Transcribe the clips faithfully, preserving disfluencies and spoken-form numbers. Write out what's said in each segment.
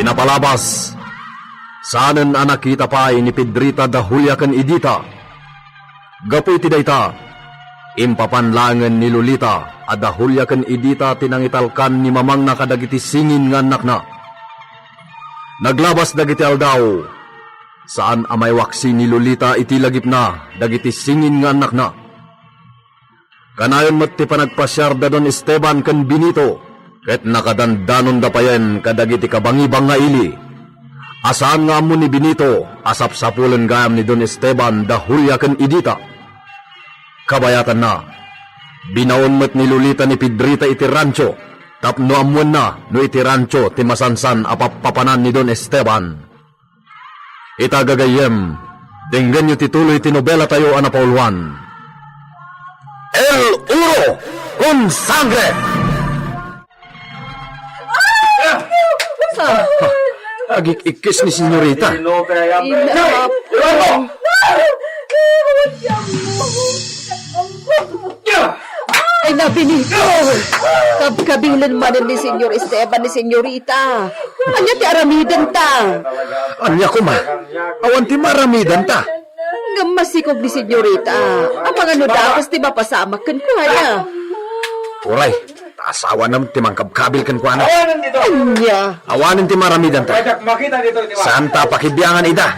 Napalabas, saanen a nakita pay ni Pedrita da Julia ken Edita. Gapu iti dayta, impapan laengen ni Lolita a da Julia ken Edita ti nangitalkan ni mamangna kadagiti singin nga annakna. Naglabas dagiti aldaw, saan a maiwaksi ni Lolita iti lagipna dagiti singin nga annakna. Kanayon met ti panagpasiar da Don Esteban ken Benito, ket nakadandanonda payen kadagiti kabangibang nga ili. A saan nga ammo ni Benito a sapsapulen gayam ni Don Esteban da Julia ken Edita. Kabayatanna, binaon met ni Lolita ni Pedrita iti rancho tapno ammoenna no iti rancho ti masansan a pappapanan ni Don Esteban. Ita gagayyem, denggenyo ti tuloy ti nobelatayo a napauluan, El Oro con Sangre! Ah, agik-ikkis ni Senyorita. Inap. Ay, nabinito! Kabkabilen manen ni Senyor Esteban ni Senyorita. Ania ti aramidenta? Ania koma? Awan ti maaramidenta. Ngem masikog ni Senyorita. Amangan no dagus ti mapasamak kenkuana. Uray, ta asawana ti mangkabkabil kenkuana. Ania? Awanen ti maaramidenta. Saan ta pakibiangan ida.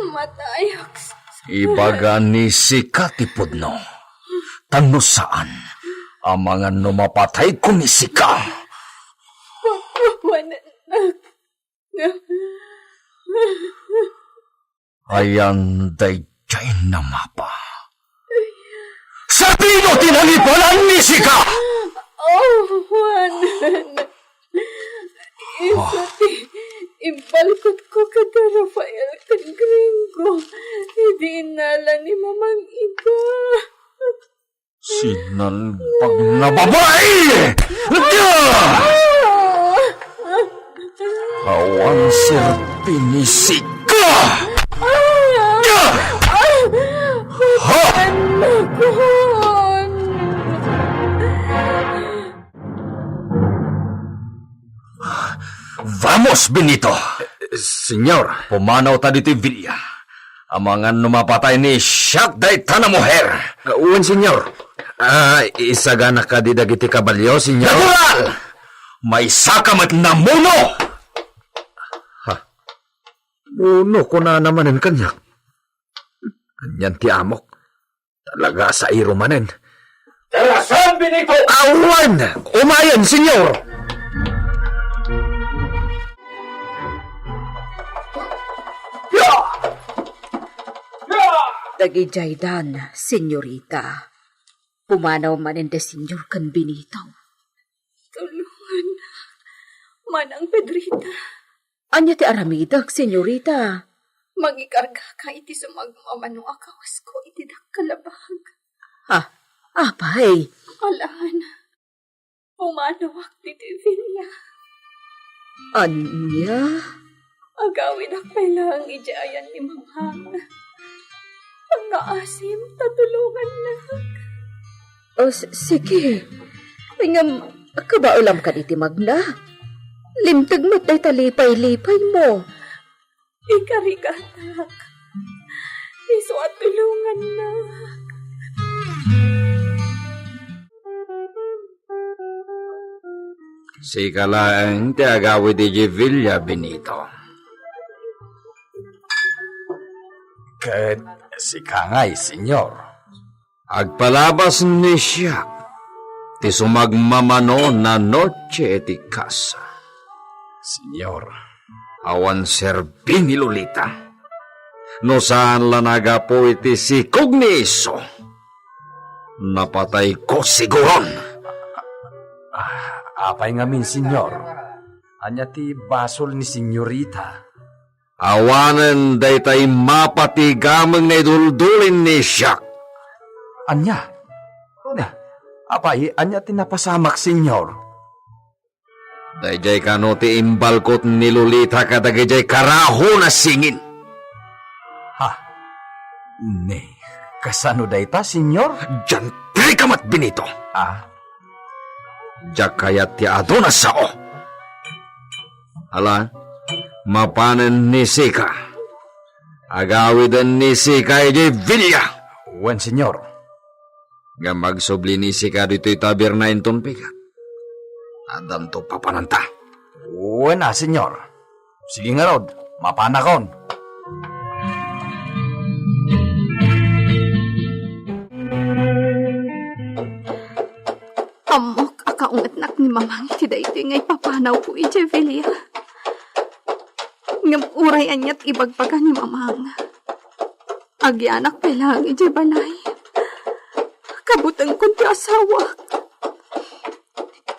Matayak. Ibaga ni sika ti pudno. Tan no saan, amangan no mapatayko ni sika. Ayan daydiay namapa. Sadino ti nangipalan ni sika? Oh, Juan. Isu ti imbalkotko kada Rafael ken Gringo idi innala ni Mamang ida. Sinalbag na babai! Awan serbi ni sika! Ha! Vamos, Benito! Senyor. Pumanaw ta ditoy villa. Amangan no mapatay ni Siak dayta a muher. Wen, senyor. Ah, isagana kadi dagiti kabalio, senyor? Natural! Maysaka met namuno! Ha? Muno, kunana manen kaniak. Anian ti amok? Talaga a sairo manen. Tarasan, Benito! Awan! Umayen, senyor! Dagidiay dan, senyorita. Pumanaw manen da senyor ken Benito. Tulongan, Manang Pedrita. Ania ti aramidek, senyorita? Mangikargaka iti sumagmamano a kawasko iti dakkel a bag. Ha? Apay? Alan, pumanawak ditoy villa. Ania? Agawidak pay laeng idiay ayan ni Mamang. Pangngaasim ta tulongannak. O, s-, sige. Ngem, kabaelam kadi ti magna? Limteg met dayta lipay-lipaymo. Ikarigatak. Isu a tulongannak. Sika laeng ti agawid idiay villa, Benito. Ket sika ngay, senyor? Agpalabas ni Siak ti sumagmamano a noche iti kasa. Senyor, awan serbi ni Lolita. No saan la nagapu iti sikog ni isu, napatayko siguron. Ah, apay ngamin, senyor? Ania ti basol ni senyorita? Awanen dayta immapatigameng nga iduldulin ni Siak. Ania? Ania? Apay, ania ti napasamak, senyor? Daydiay kano ti imbalkot ni Lolita kadagidiay karaho a singin. Ha? Ne, kasano dayta, senyor? Diantra ka met, Benito. Ah? Diak kayat ti aduna sao. Ala, mapanen ni Sika. Agawiden ni Sika idiay villa. Wen, Señor. Ngem agsubli ni Sika ditoy tabirna inton pigat. Addanto papananta. Wen a, Señor. Sige ngarud, mapanakon. Ammok a kaungetnak ni Mamang iti daytoy nga ipapanawko idiay villa. Ngem uray ania't ibagbaga ni Mamang, agianak pay laeng idiay balay. Kabutengkon ti asawak.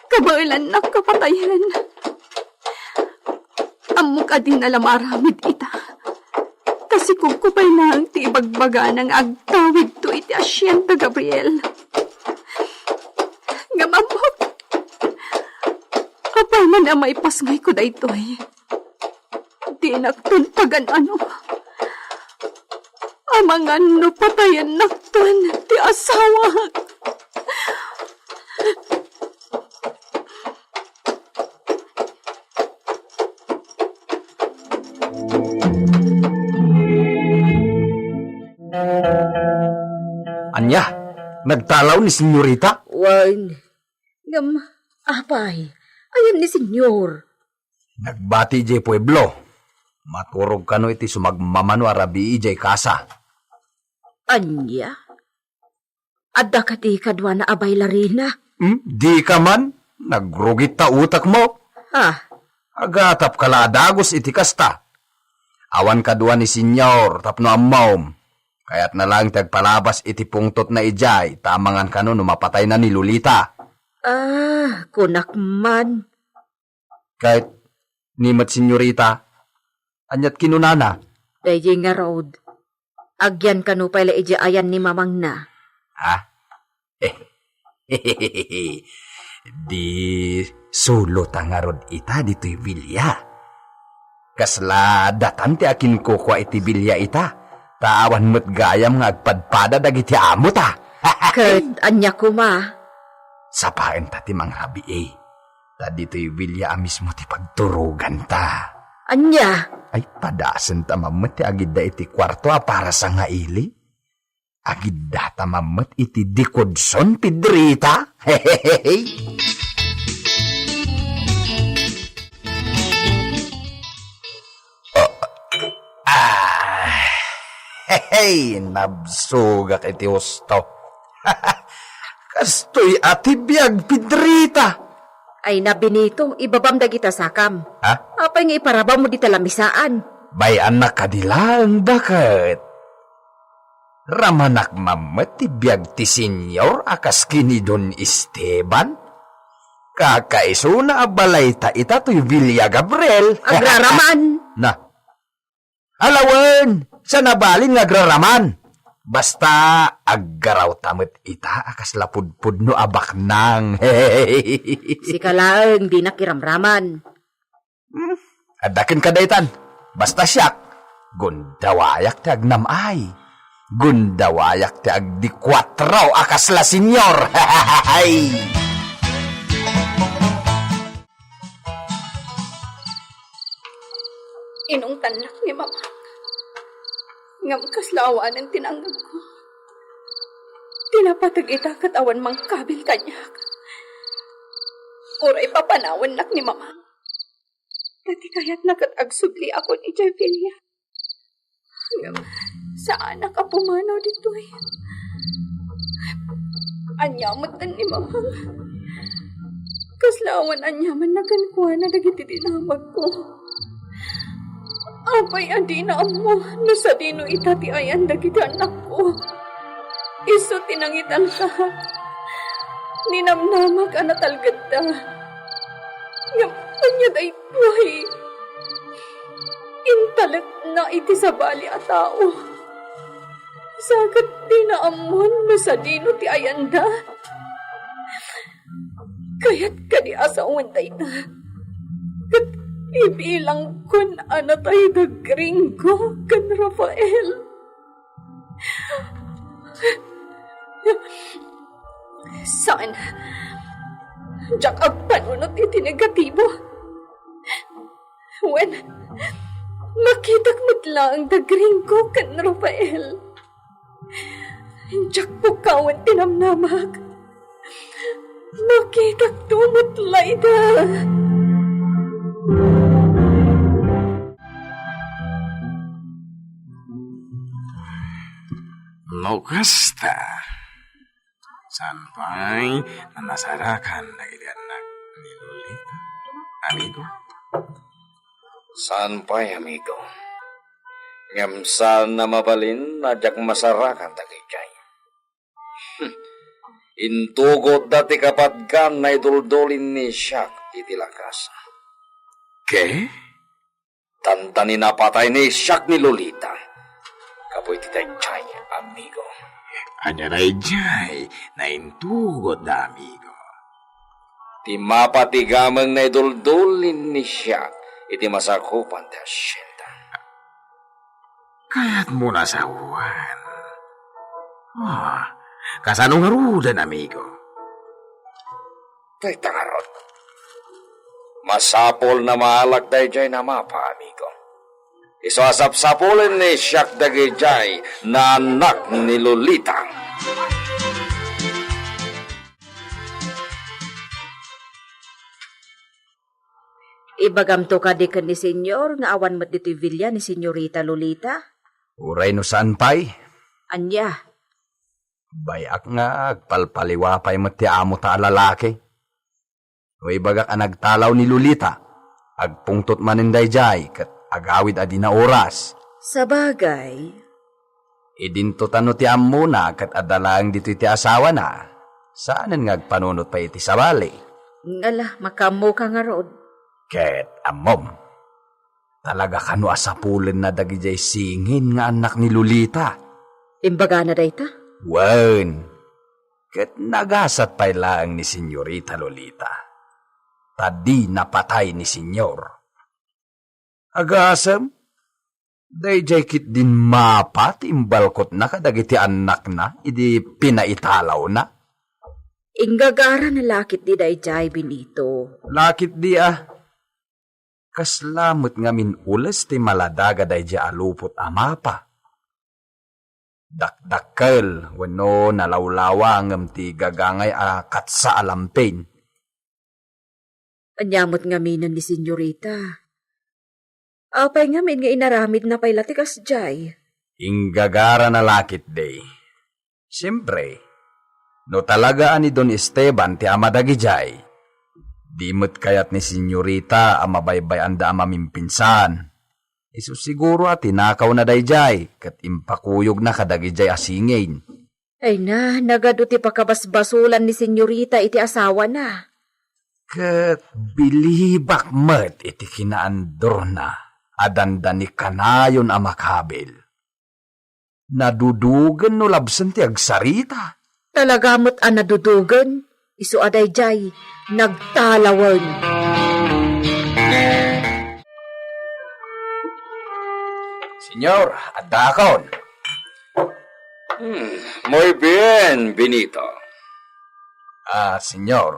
Kabaelannak a patayen. Ammok a dina la maaramid ita. Ta sikogko pay laeng ti ibagbagana nga agtawidto iti hacienda Gabriel. Ngem ammok, apaman a maipasngayko daytoy, dinakton pagan-ano. Amangan no patayennakton ti asawak. Ania? Nagtalaw ni Senyorita? Wen, ngem, apay, ayan ni Senyor? Nagbati idiay pueblo. Maturog kano iti sumagmamano a rabii idiay kasa. Ania? Adda kadi kaduana a bailarina? Hmm? Dika man? Nagrugit ta utekmo. Ah. Agatapka la a dagus iti kasta. Awan kadua ni Senyor tapno ammom. Kayatna laeng ti agpalabas iti pungtotna idiay ta amangan kano no mapatayna ni Lolita. Ah, kunak man. Ket ni met Senyorita, ania't kinunana? Daydiay ngarud, agyan kano pay la idiay ayan ni mamangna. Ha? Di solo ta ngarud ita ditoy villa. Kasla datan ti akinkukua iti villa ita, ta awan met gayam nga agpadpada dagiti amota. Ket ania koma? Sapaen ta ti mangrabii. Ta ditoy villa a mismo ti pagturoganta. Ania? Ay, padasenta man met ti agidda iti kuarto a para sangaili. Agiddata man met iti dikodson, Pedrita. Hehehe. Ah, hehe, nabsogak iti husto. Kastoy a ti biag, Pedrita. Ay na, Benito, ibabam dagita sakam. Ha? Apay nga iparabawmo dita lamisaan? Bay-annak kadi laeng, baket. Ramanak man met ti biag ti Senyor a kas ken ni Don Esteban. Kakaisuna a balayta ita toy Villa Gabriel. Agraraman. Na. Alawen, saan a balin nga agraraman. Basta, aggarawta met ita a kasla pudpudno a baknang. Sika laeng, dinak iramraman. Hmm, adda kenka daytan. Basta siak, gundawayak ti agnam-ay. Gundawayak ti agdikuatro a kasla Senyor. Inungtannak ni Mama. Ngem kasla awanen ti nangngegko. Ti napateg ita ket awan mangkabil kaniak. Uray papanawennak ni Mama. Ta ti kayatna ket agsubliakon idiay Villa. Ngem saanak a pumanaw ditoy. Ania met ni Mamang? Kasla awan aniamanna kenkuana dagiti dinamagko. Apay a dina ammo no sadino ita ti ayan dagiti annakko? Isu ti nangitanta. Ninamnamak a natalgedda. Ngem ania daytoy? Intalekna iti sabali a tao. Sa ket dina ammo no sadino ti ayanda. Kayat kadi a sawen dayta. Ket ibilangkon a natay da Gringo ken Rafael. Saan. Diak agpanunot iti negatibo. Wen, makitak met laeng da Gringo ken Rafael. Diak pukkawen ti namnamak. Makitakto met la ida. No kasta, saan pay a nasarakan dagiti annak ni Lolita, amigo? Saan pay, amigo. Ngem saan a mabalin a diak masarakan dagijay. Hmm. Intugotda ti kapatgan a iduldulin ni Siak iti lagasa. Ke? Dandani napatay ni Siak ni Lolita. Kapu iti daydiay, amigo. Ania daydiay? Naintugotda, amigo. Ti mapa ti gameng a iduldulin ni Siak iti masakupan ti hacienda. Kayatmo a sawen? Ah, kasano ngaruden, amigo? Dayta ngarud. Masapul a maalak daydiay a mapa, amigo. Isu a sapsapulen ni Siak dagijay a annak ni Lolita. Ibagamto kadi ken ni Senyor nga awan met ditoy villa ni Senyorita Lolita? Uray no saan pay. Ania? Bay-ak nga agpalpaliwa pay met ti amota a lalaki. No ibagak a nagtalaw ni Lolita, agpungtot manen daydiay ket agawid a dina oras. Sabagay. Idinto ta no ti ammona ket adda laeng ditoy ti asawana, saanen nga agpanunot pay iti sabali. Ngala, makaammoka ngarud. Ket ammom, talaga kano a sapulenna dagijay singin nga annak ni Lolita? Imbagana dayta? Wen, ket nagasat pay laeng ni Senyorita Lolita, ta di napatay ni Senyor. Agasem, daydiay ketdin mapa ti imbalkotna kadagiti annakna idi pinaitalawna. Inggagarana la ketdi daydiay, Benito. La ketdi a, kasla met ngamin ules ti maladaga daydiay a lupot a mapa. Dakdakkel wenno nalawlawa ngem ti gagangay a katsa a lampin. Ania met ngaminen ni Senyorita? Apay ngamin nga inaramidna pay la ti kasdiay? Inggagarana la ketdi. Siempre, no talaga a ni Don Esteban ti ama dagijay, di met kayat ni Senyorita a mabaybay-anda a mamimpinsan. Isu siguro a tinakawna daydiay ket impakuyogna kadagijay a singin. Ay na, nagadu ti pakabasbasolan ni Senyorita iti asawana. Ket bilibak met iti kinaandurna a dandani kanayon a makabil. Nadudogen no labsen ti agsarita. Talaga met a nadudogen, isu a daydiay, nagtalawen. Senyor, addaakon. Hmm, muy bien, Benito. Ah, senyor,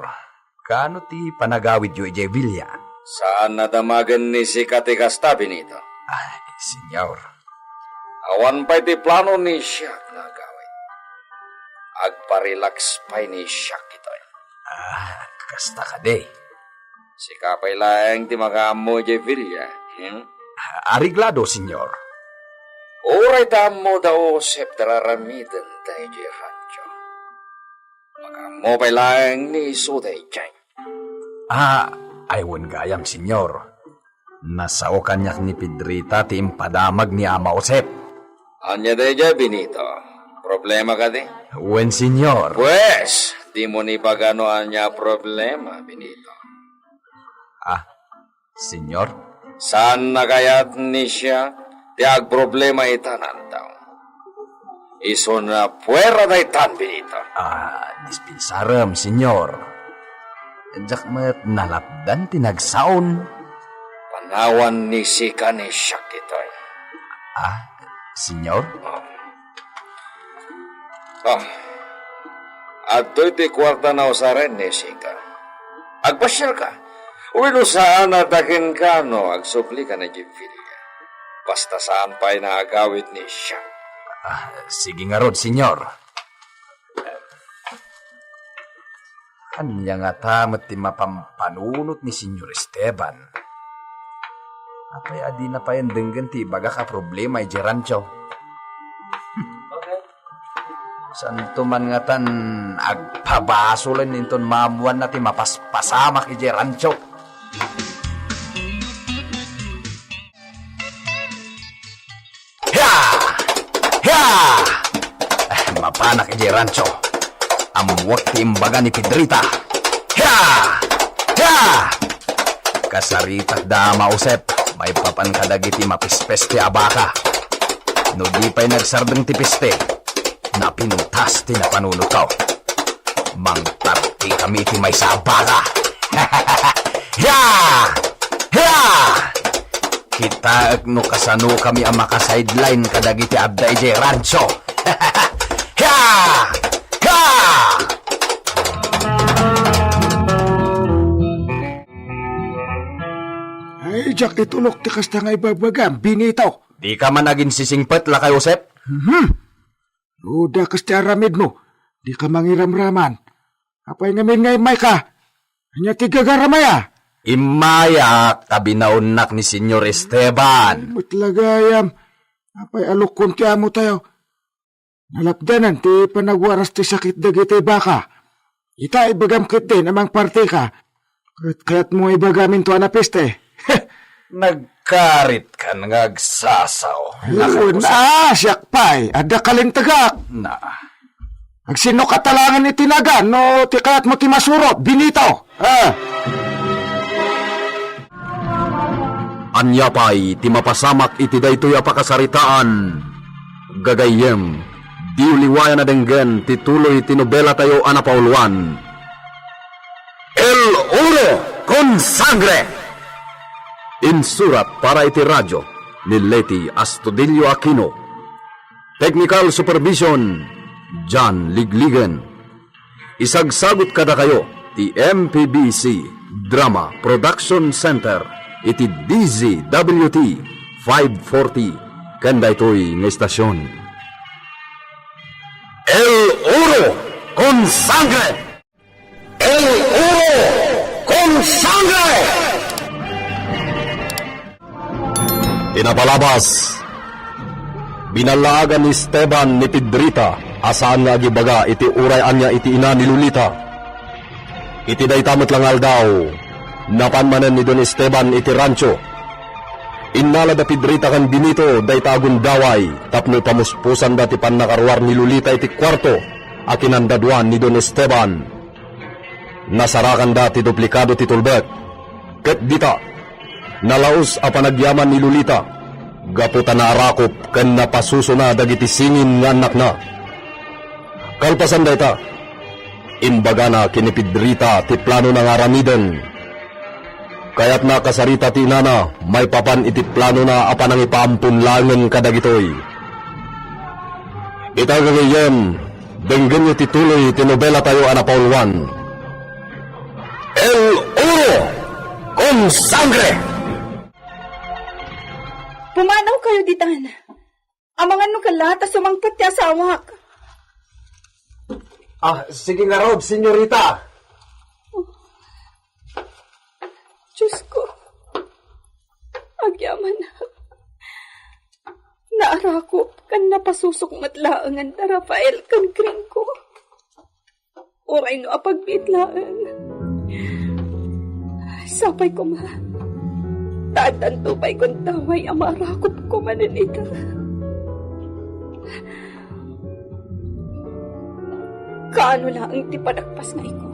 kaano ti panagawidyo idiay villa? Saan a damagen ni sika ti kasta, Benito? Ay, senyor. Awan pay ti plano ni Siak nga agawid. Agparelax pay ni Siak ditoy. Ah, kasta kadi. Sika pay laeng ti makaammo idiay villa, hmm? Areglado, senyor. Uray ta ammo da Josep ti ar-aramidenta idiay rancho. Makaammo pay laeng ni isu daydiay. Ah, ay wen gayam, senyor. Nasao kaniak ni Pedrita ti impadamag ni Ama Josep. Ania daydiay, Benito? Problema kadi? Wen, senyor. Pues, dimo ni ibaga no ania a problema, Benito. Ah, senyor? Saan a kayat ni Siak ti agproblema ita nga aldaw? Isuna puera daytan, Benito. Ah, dispensarem, senyor. Diak met nalapdan ti nagsaon. Panawan ni sika ni Siak ditoy. Ah, senyor? Oh. Oh. Adtoy ti kuarta a usaren ni sika. Agpasiarka. Wenno saan a ta kenka no agsublika na idiay bilia. Basta saan pay nga agawid ni Siak. Ah, sige ngarud, Senyor. Ania ngata met ti mapampanunot ni Senyor Esteban? Apay a dina payen denggen ti ibagak a problema idiay rancho? Santo man ngatan agpabasolen inton maammoanna ti mapaspasamak idiay rancho. Hia! Hia! Ah, mapanak idiay rancho. Ammoak ti imbaga ni Pedrita. Hia! Hia! Kasaritak da, Ama Josep, maipapan kadagiti mapispeste a baka. No di pay nagsardeng ti peste, napintas ti napanunotko. Mangtartikami iti maysa a baka. Hia! Hia! Kitaek no kasanokami a maka-sideline kadagiti adda idiay rancho. Hia! Hia! Ay, diak itulok ti kasta nga ibabagam, Benito. Dika man aginsisingpet, Lakay Josep? Mhm. No dakes ti aramidmo, dika mangiramraman. Apay ngamin nga immayka? Ania ti gagaramaya? Immayak ta binaonnak ni Senyor Esteban. Ay, met la gayam. Apay a lukkon ti amotayo? Nalapdanan ti panagwaras ti sakit dagiti baka. Ita, ibagam ketdin a mangpartika. Ket kayatmo nga ibagam into a napiste. Nagkaritkan nga agsasaw. Wen, ah, siak pay, adda kalintegak. Na. Agsinno ka talangen iti nagan no ti kayatmo ti masurot, Benito. Ah. Ania pay ti mapasamak iti daytoy a pakasaritaan? Gagayyem, diyo liwayan a denggen ti tuloy ti nobelatayo a napauluan, El Oro con Sangre. Insurat para iti radio ni Leti Astudillo Aquino. Technical supervision, John Ligligen. Isagsagut kadakayo ti M P B C Drama Production Center iti D Z W T five forty ken daytoy nga istasyon. El Oro con Sangre! El Oro con Sangre! Ti napalabas, binallaagan ni Esteban ni Pedrita a saan nga agibaga iti uray ania iti ina ni Lolita. Iti dayta met la nga aldaw, napan manen ni Don Esteban iti rancho. Innala da Pedrita ken Benito dayta a gundaway tapno ipamuspusanda ti pannakaruar ni Lolita iti kuarto a kinandaduan ni Don Esteban. Nasarakanda ti duplikado ti tulbek. Ket dita, nalaus a panagyaman ni Lolita gapu ta naarakop ken napasusona dagiti singin nga annakna. Kalpasan dayta, imbagana ken ni Pedrita ti planona nga aramiden. Kayatna a kasarita ti inana maipapan iti planona a panangipaampon laengen kadagitoy. Ita gagayyem, denggenyo ti tuloy ti nobelatayo a napauluan, El Oro con Sangre! Pumanaw kayo ditan. Amangan no kala ta sumangpet ti asawak. Ah, sige ngarud, senyorita. Diyos ko, agyamanak. Naarakop ken napasusok met laengen da Rafael ken Gringo. Uray no apagbiit laeng. Sapay koma, ta addanto pay gundaway a maarakop koma manen ita. Kaano laeng ti panagpasngayko?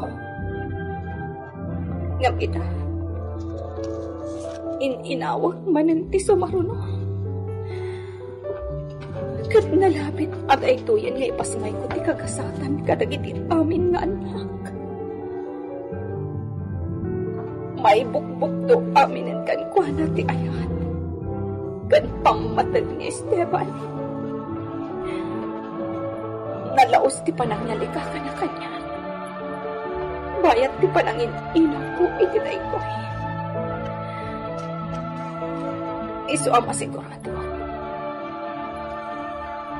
Ngem ita, in-inawak manen ti sumaruno. Ket nalabit a daytoyen nga ipasngayko ti kagasatan kadagiti amin nga annak. Maibukbukto aminen kenkuana ti ayat ken pammated ni Esteban. Nalaus ti panangngalikakana kaniak. Bayat ti panangin-inamko iti daytoy. Isu a masiguradoak,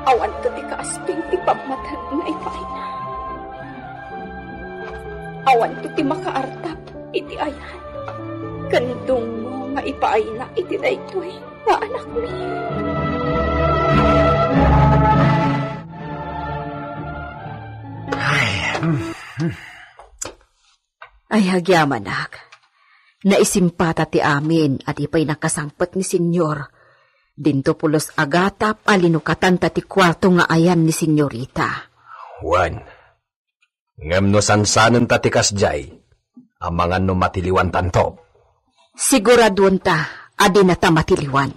awanto ti kaasping ti pammateg nga ipaayna. Awanto ti makaartap iti ayan ken dungngo nga ipaayna iti daytoy nga anakmi. Ay, hmm, hmm. Ay, agyamanak. Naisimpata ti amin a di pay nakasangpet ni Senyor. Dinto pulos a gatap a linukatanta ti kuarto nga ayan ni Senyorita. Wen, ngem no sansanenta ti kasdiay, amangan no matiliwantanto. Siguraduenta a dinata matiliwan.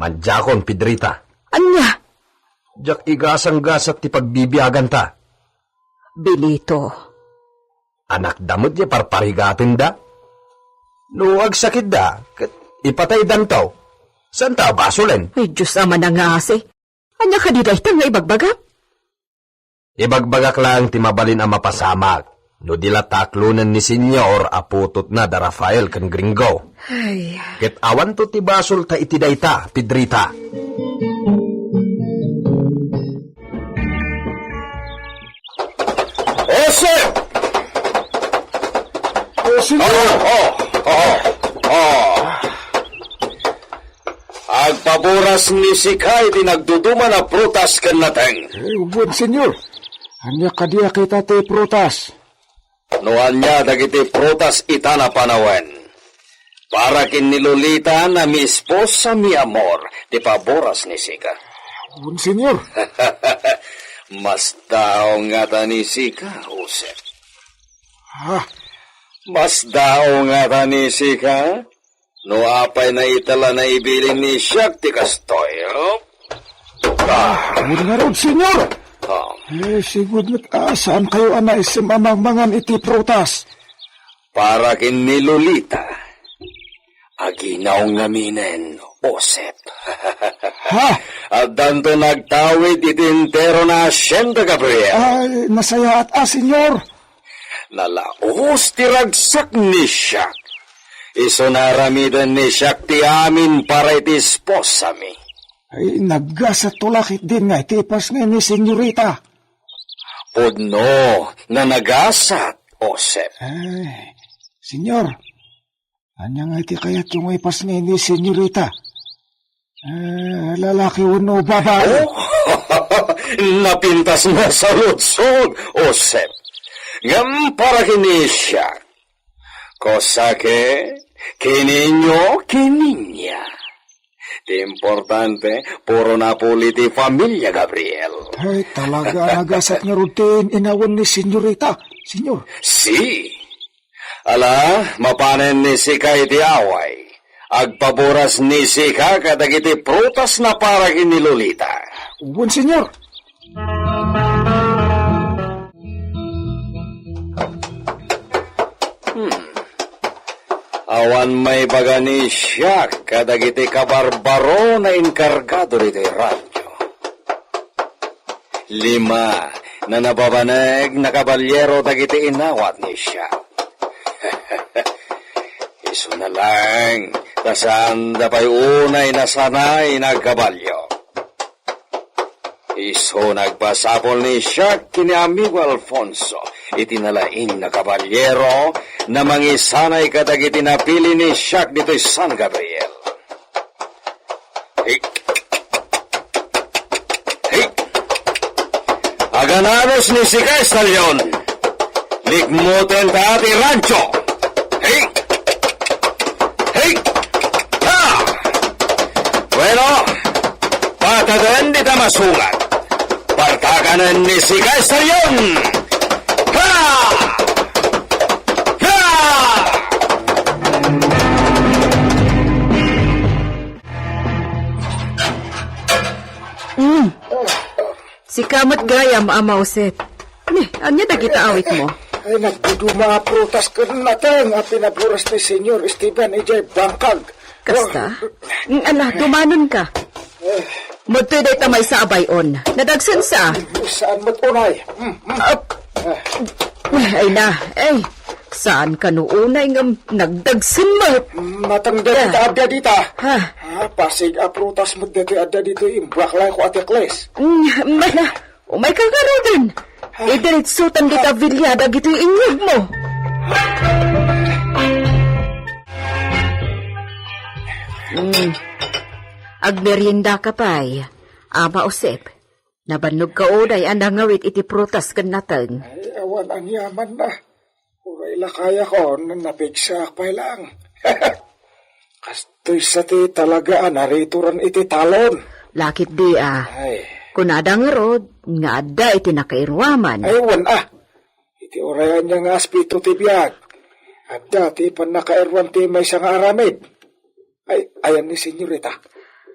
Madiakon, Pedrita. Ania? Diak igasanggasat ti pagbibiaganta. Benito. Anakda met ti parparigatenda. No agsakitda, ket ipataydanto. Saanta a basolen? Ay, Dios a manangasi. Ania kadi dayta nga ibagbagam? Ibagbagak laeng ti mabalin a mapasamak. No di la taklonen ni Senyor a putotna da Rafael ken Gringo. Ay. Ket awanto ti basolta iti dayta, Pedrita. Joseph! Oh, Senyor! Oh, oh, oh, oh. Agpaboras ni sika iti nagduduma a prutas ken nateng. Eh, wen, Senyor. Ania kadi a kita ti prutas? No ania dagiti prutas ita a panawen, para ken ni Lolita a miesposami, amor, ti paboras ni sika. Wen, Senyor. Masdaaw ngata ni sika, Joseph. Ha? Masdaaw ngata ni sika? No apay na ita la naibilin ni siak ti kastoy, oh? Ah! Wen ngarud, Senyor! Oh. Eh, sigud met a saankayo a naisem a mangmangan iti prutas. Para ken ni Lolita, aginaw ngaminen, Joseph. Ha? Addanto nagtawid iti entero a hacienda, Gabriel. Ay, nasayaat a, Senyor. Nalaus ti ragsak ni siak. Isu a aramiden ni siak ti amin para iti esposami. Ay, naggasatto la ketdin nga iti ipasngay ni Senyorita. Pudno nga nagasat, Joseph. Ay, Senyor, ania nga iti kayatyo nga ipasngay ni Senyorita? Eh, lalaki wenno babai? Oh, napintas nga saludsod, Joseph. Ngem para ken ni siak, cosa que, qué niño, qué niña. Ti importante, puro napuli ti familia, Gabriel. Ay, talaga a nagasat ngarud ti in-inawen ni Senyorita, Senyor. Si. Ala, mapanen ni sika iti away. Agpaboras ni sika kadagiti prutas a para ken ni Lolita. Wen, Senyor. Hmm. Awan maibaga ni siak kadagiti kabarbaro a inkargado ditoy rancho. Lima a nababaneg a kabaliero dagiti inawat ni siak. Isuna laeng, ta saanda pay unay a sanay a agkabalio. Isu a agbasol ni siak ken ni amigo Alfonso iti nalaing a kabaliero a mangisanay kadagiti napili ni siak ditoy San Gabriel. Hey. Hey. Agananos ni sika, Estalyon. Likmuten ta ti rancho. Hey. Hey. Ha. Bueno, pataten dita masungat. Partakanen ni sika, Estalyon. Ha. Ha. Mm. Sika met gayam, Ama Josep. Ne, ania dagita awitmo? Ay, nagduduma a prutas ken nateng a pinaboras ni Senyor Esteban idiay bangkag. Kasta? Mm, ala, dumanonka. Madtoy dayta maysa a bay-on. Nadagsensa. Saan met unay? Mm, mm. Ap-, ay na, ay. Saan kano unay ngem nagdagsen met. Matengda Ah. dita adda dita. Ha? Ah, pasig a prutas met ditoy adda ditoy, imbakla ko a tekles. Mm, bala, umay ka ngaruden. Ah. Idiretsotan dita Ah. Villa dagitoy inyegmo. Mm. Agmerienda ka pay, Ama Josep. Nabannog ka unay a nangawit iti prutas ken nateng. Ay, awan aniamanna. Uray lakayakon, napigsaak pay lang. Kastoy sa ti talaga a narituran iti talon. Lakit di a. Ay. Kunada ngarud, nga adda iti nakairuaman. Ay, wen a. Iti uray ania nga aspeto ti biag, adda ti pannakairuan ti maysa nga aramid. Ay, ayan ni senyorita.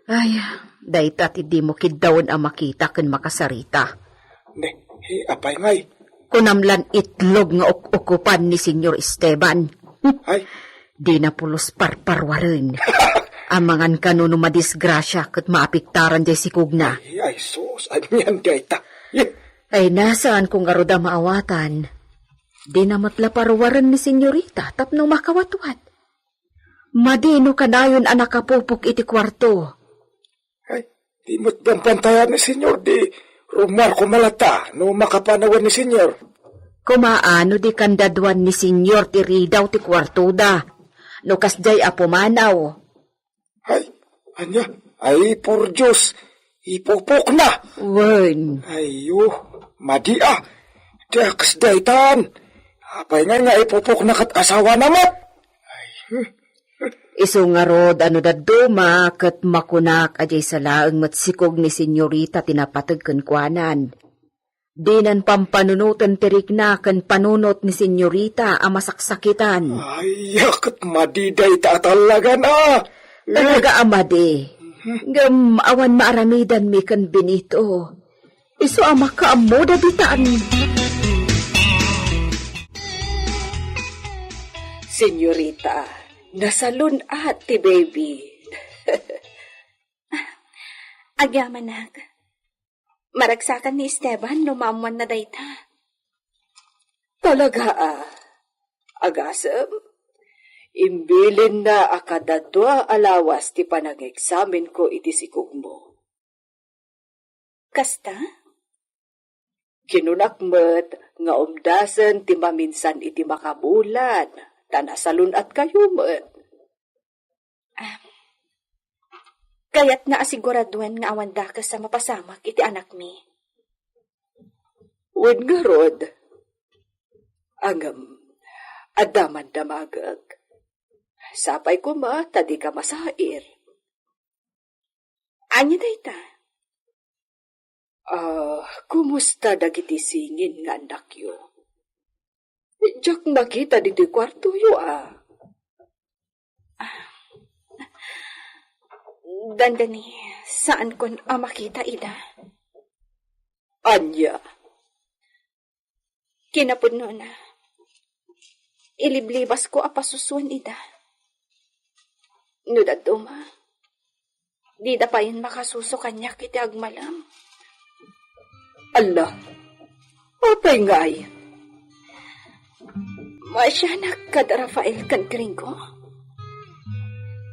Ay, dayta ti dimo kiddawen a makita ken makasarita. Ne, hi, apay ngay? Kunam lan itlog nga uk-ukupan ni Senyor Esteban. Ay. Dina pulos parparuaren. Amangan kano no madisgrasia ket maapektaran jay sikogna. Ay, ay, sus, anian dayta? Ye. Ay, nasaan ko ngarud a maawatan. Dina met la paruaren ni senyorita tapno makawatwat. Madi no kanayon a nakapupok iti kuarto. Ay, di met bambantayan ni senyor, di rummuar koma latta no makapanawan ni senyor. Koma no di kandaduan ni senyor ti ridaw ti kuartoda. No kasjay a pumanaw. Ay, ania? Ay, por Dios, ipupokna. Wen. Ay, oh, madi a. Diak kasdaytan. Apay nga nga ipupokna ket asawana met? Ay, hmm. Isu ngarud a no dadduma ket makunak a diay sa laeng met sikog ni senyorita ti napateg kenkuanan. Dinan pampanunoten ti rikna ken panunot ni senyorita a masaksakitan. Ay, ket madi dayta a talagan a. Talaga a madi. Mhm. Ngem awan maaramidanmi ken Benito. Isu a makaammoda ditan. Senyorita, nasalun-at ti baby. Agyamanak. Maragsakan ni Esteban no maammoanna dayta. Talaga a. Agasem, imbilinna a kada dua a lawas ti panangeksaminko iti sikogmo. Kasta? Kinunak met nga umdasen ti maminsan iti makabulan, ta nasalun-atkayo met. Ah, kayatna a siguraduen nga awan dakes a mapasamak iti anakmi. Wen ngarud, ngem adda man damagek. Sapay koma ta dika masair. Ania dayta? Ah, kumusta dagiti singin nga annakyo? Diak makita ditoy kuartoyo a. Dandani, saankon a makita ida. Ania? Kinapudnona, iliblibasko a pasusuen ida. No dadduma, dida payen makasuso kaniak iti agmalem. Alla, apay ngay? Maasianak kad Rafael ken Gringo.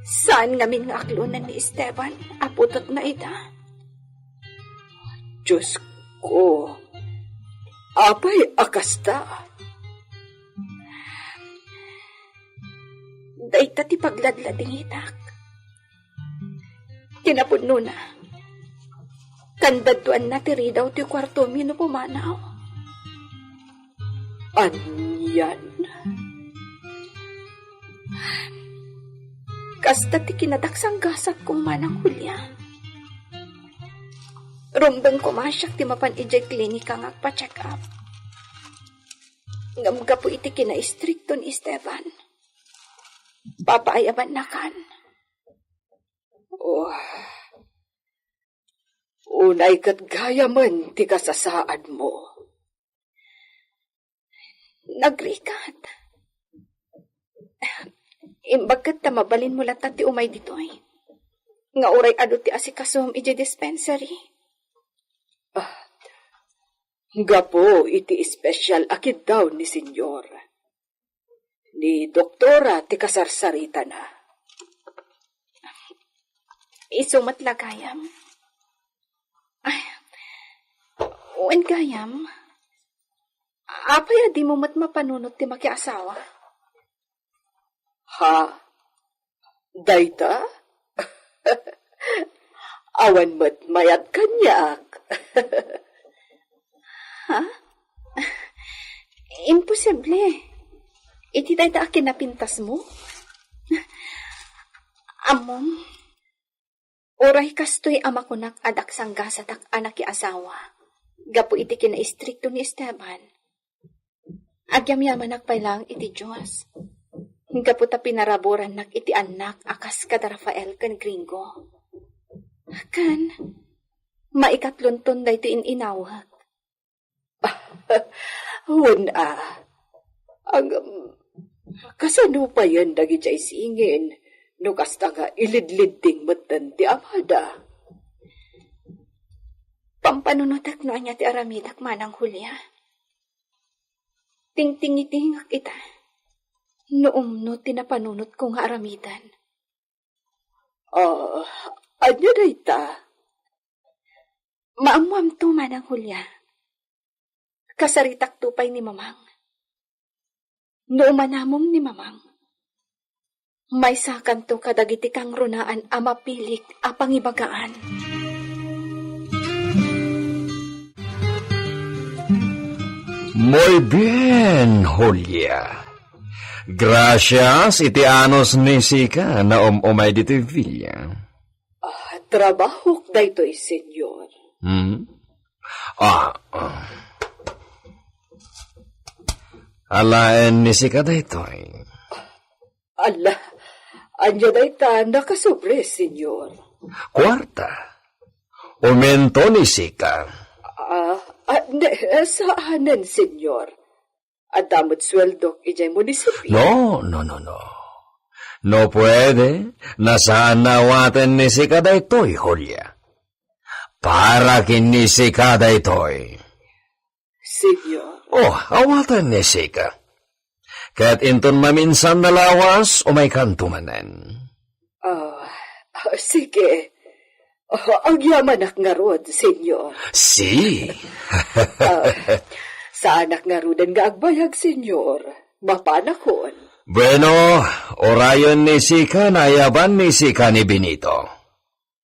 Saan ngamin nga aklonen ni Esteban a putotna ida. Diosko, apay a kasta? Dayta ti pagladladingitak. Kinapudnona, kandaduanna ti ridaw ti kuartomi no pumanaw. Anian? Kasta ti kinadaksanggasatko, Manang Julia. Rumbeng koma siak ti mapan idiay klinika nga agpa-check up. Ngem gapu iti kinaistrikto ni Esteban, papaayabannakan. Oh, unay ket gayamen ti kasasaadmo. Nagrigat. Imbag ket ta mabalinmo latta ti umay ditoy. Nga uray adu ti asikasom idiay dispensary. Ah, gapu iti espesyal a kiddaw ni Senyor. Ni doktora ti kasarsaritana. Isu met la gayam. Ay, wen gayam. Apay a dimo met mapanunot ti makiasawa? Ha? Dayta? Awan met mayat kaniak. Ha? Imposible. Iti dayta a kinapintasmo? Ammom, uray kastoy a makunak a daksanggasatak a nakiasawa gapu iti kinaistrikto ni Esteban. Agyamyamanak pay laeng iti Dios, gapu ta pinaraburannak iti annak a kas kada Rafael ken Gringo. Ken, maikatlonton daytoy in-inawek. Wen a, ang, kasano payen dagidiay singin no kasta nga ilidlidding metten ti amada? Pampanunotek no ania ti aramidek, Manang Julia. Tingtingitingak ita no umno ti napanunotko nga aramiden. Ah, ania dayta? Maammoamto, Manang Julia. Kasaritakto pay ni Mamang. No umanamom ni Mamang, maysakanto kadagiti kangrunaan a mapilik a pangibagaan. Muy bien, Julia. Gracias iti anus ni Sika nga um-umay ditoy villa. Ah, trabahok daytoy, Senyor. Hmm? Ah, ah. Alaen ni Sika daytoy. Ala, ania dayta a nakasubli, Senyor? Kuarta. Umento ni Sika. Ah, ah, ne, eh, saanen, Senyor. Adda met sueldok idiay munisipio. No, no, no, no. No puede, nasaan nga awaten ni Sika daytoy, Julia. Para ken ni Sika daytoy. Senyor. Oh, awaten ni Sika. Ket inton maminsan nga lawas, umaykanto manen. Ah, ah, sige. Ah, agyamanak ngarud, Senyor. Si? Ah, saanak ngaruden nga agbayag, Senyor. Mapanakon. Bueno, urayen ni Sika nga ayaban ni Sika ni Benito.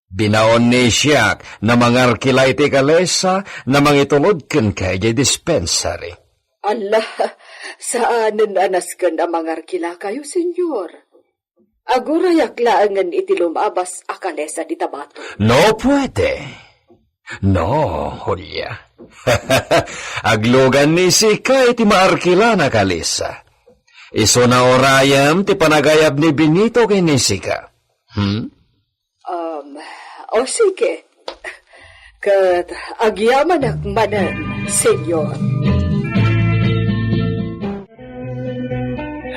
Binaon ni siak nga mangarkila iti kalesa nga mangitulod kenka idiay dispensary. Ala, saanen a nasken a mangarkilakayo, Senyor. Agurayak laengen iti lumabas a kalesa dita bato. No puede. No, Julia. Aglugan ni Sika iti maarkilana kalesa. Isuna urayem ti panagayab ni Benito ken ni Sika. Hmm? Um, o sige. Ket agyamanak manen, Senyor.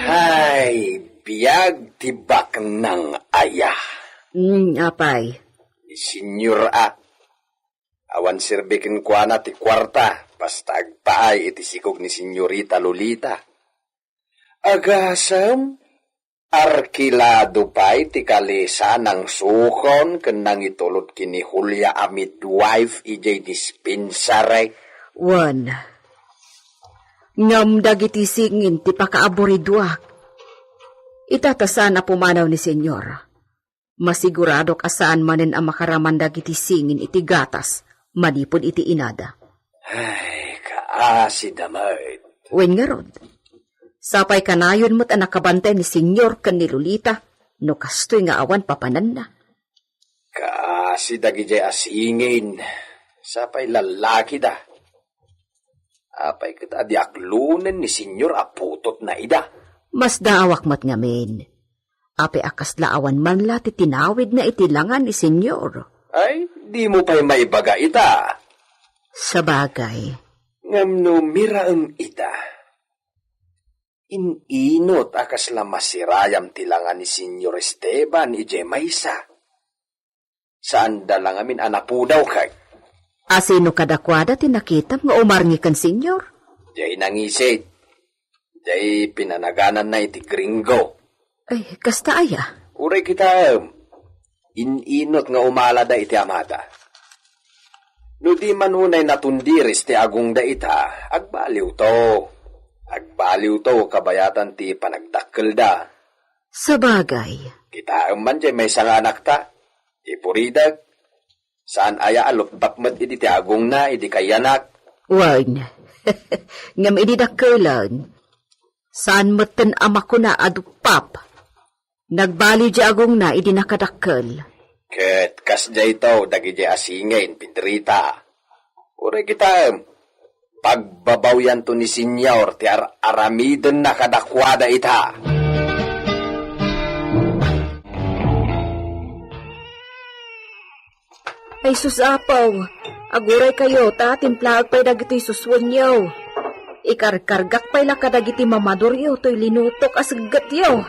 Hay, biag ti baknang aya. Mm, apay? Ni Senyor a. Awan serbi kenkuana ti kuarta, basta agpaay iti sikog ni Senyorita Lolita. Agasem, arkilado pay ti kalesa nangsukon ken nangitulod ken ni Julia a midwife idiay dispensary. Wen, ngem dagiti singin ti pakaaburiduak. Ita ta saan a pumanaw ni Senyor. Masiguradok a saan manen a makaraman dagiti singin iti gatas manipud iti inada. Ay, kaasi da met. Wen ngarud, sapay kanayon met a nakabantay ni Senyor ken ni Lolita no kastoy nga awan papananna. Kaasi dagidiay a singin, sapay lallaki da. Apay ket a di aklonen ni Senyor a putotna ida? Masdaawak met ngamin. Apay a kasla awan man la ti tinawidna iti langa ni Senyor? Ay, dimo pay maibaga ita. Sabagay. Ngem no miraem ita, in-inot a kasla masirayam ti langa ni Senyor Esteban idiay maysa. Saanda la ngamin a napudaw kay. Asino kadakuada ti nakitam nga umarngi ken Senyor? Diay nangisit. Jay pinanagananna iti gringo. Ay, kasta aya? Uray kitaem, in-inut nga umalada iti amada. No di man unay natundiris ti agongda ita, agbaliwto. Agbaliwto kabayatan ti panagdakkelda. Sabagay. Kitaem man jay maysa nga anakta, ipuridek. Saan aya a luptak met idi ti agongna idi kayanak? Wen, ngem idi dakkelen, saan metten a makuna a duppap. Nagbaliw di agongna idi nakadakkel. Ket kasdiay to dagiti asingen, Pedrita. Uray kitaem, pagbabawyanto ni Senyor ti ar-aramidenna kadakuada ita. Ay sus, Apo, aguraykayo ta timplaek pay dagiti susuenyo. Ikarkargak pay la kadagiti mamaduryo toy linutok a seggetyo.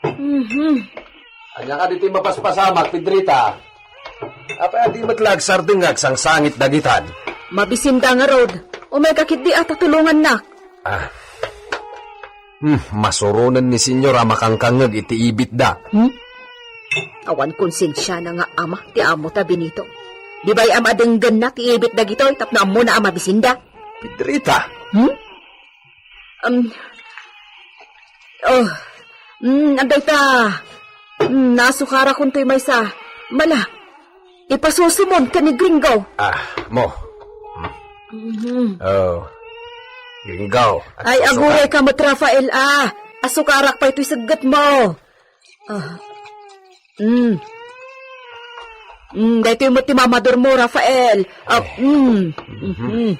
Mhm. Ania kadi ti mapaspasamak, Pedrita? Apay a di met la agsardeng nga agsangsangit dagitan? Mabisinda ngarud. Umayka ketdi a ta tulongannak. Ah. Hmm, masuronen ni Senyor a makangkangngeg iti ibitda. Hmm? Awan konsensiana nga ama ti amo ta Benito. Di bay a madenggenna ti ibit dagitoy tapno ammona a mabisinda? Pedrita. Hmm? Um, oh, mm, adda ita. Mm, nasukarakon toy maysa. Mala, ipasusumon ken ni Gringo. Ah, mo. Mhm. Oh. Gringo. Ay, agurayka met, Rafael, ah. Asukarak pay toy seggetmo. Ah. Mm. Mm, daytoy met ti mamadurmo, Rafael. Ah, mm. Mhm.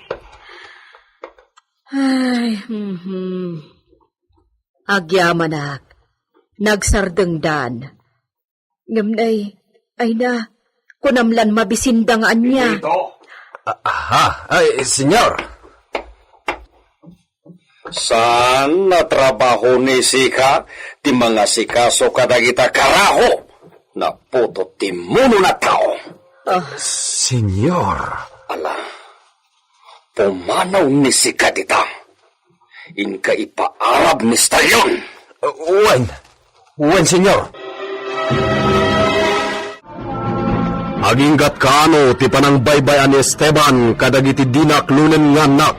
Ay, mhm. Agyamanak, nagsardengdan. Ngem nay, ay na, kunam lan mabisinda nga ania. Benito? Ah, aha, ay, senyor. Saan a trabaho ni sika ti mangasikaso kadagita karaho? Naputot ti muno na tao. Ah. Senyor. Ala, pumanaw ni sika dita. Inka ipaarab ni Stallion. Wen, wen, senyor. Aginggat kaano ti panangbaybay-an ni Esteban kadagiti dina aklonen nga annak?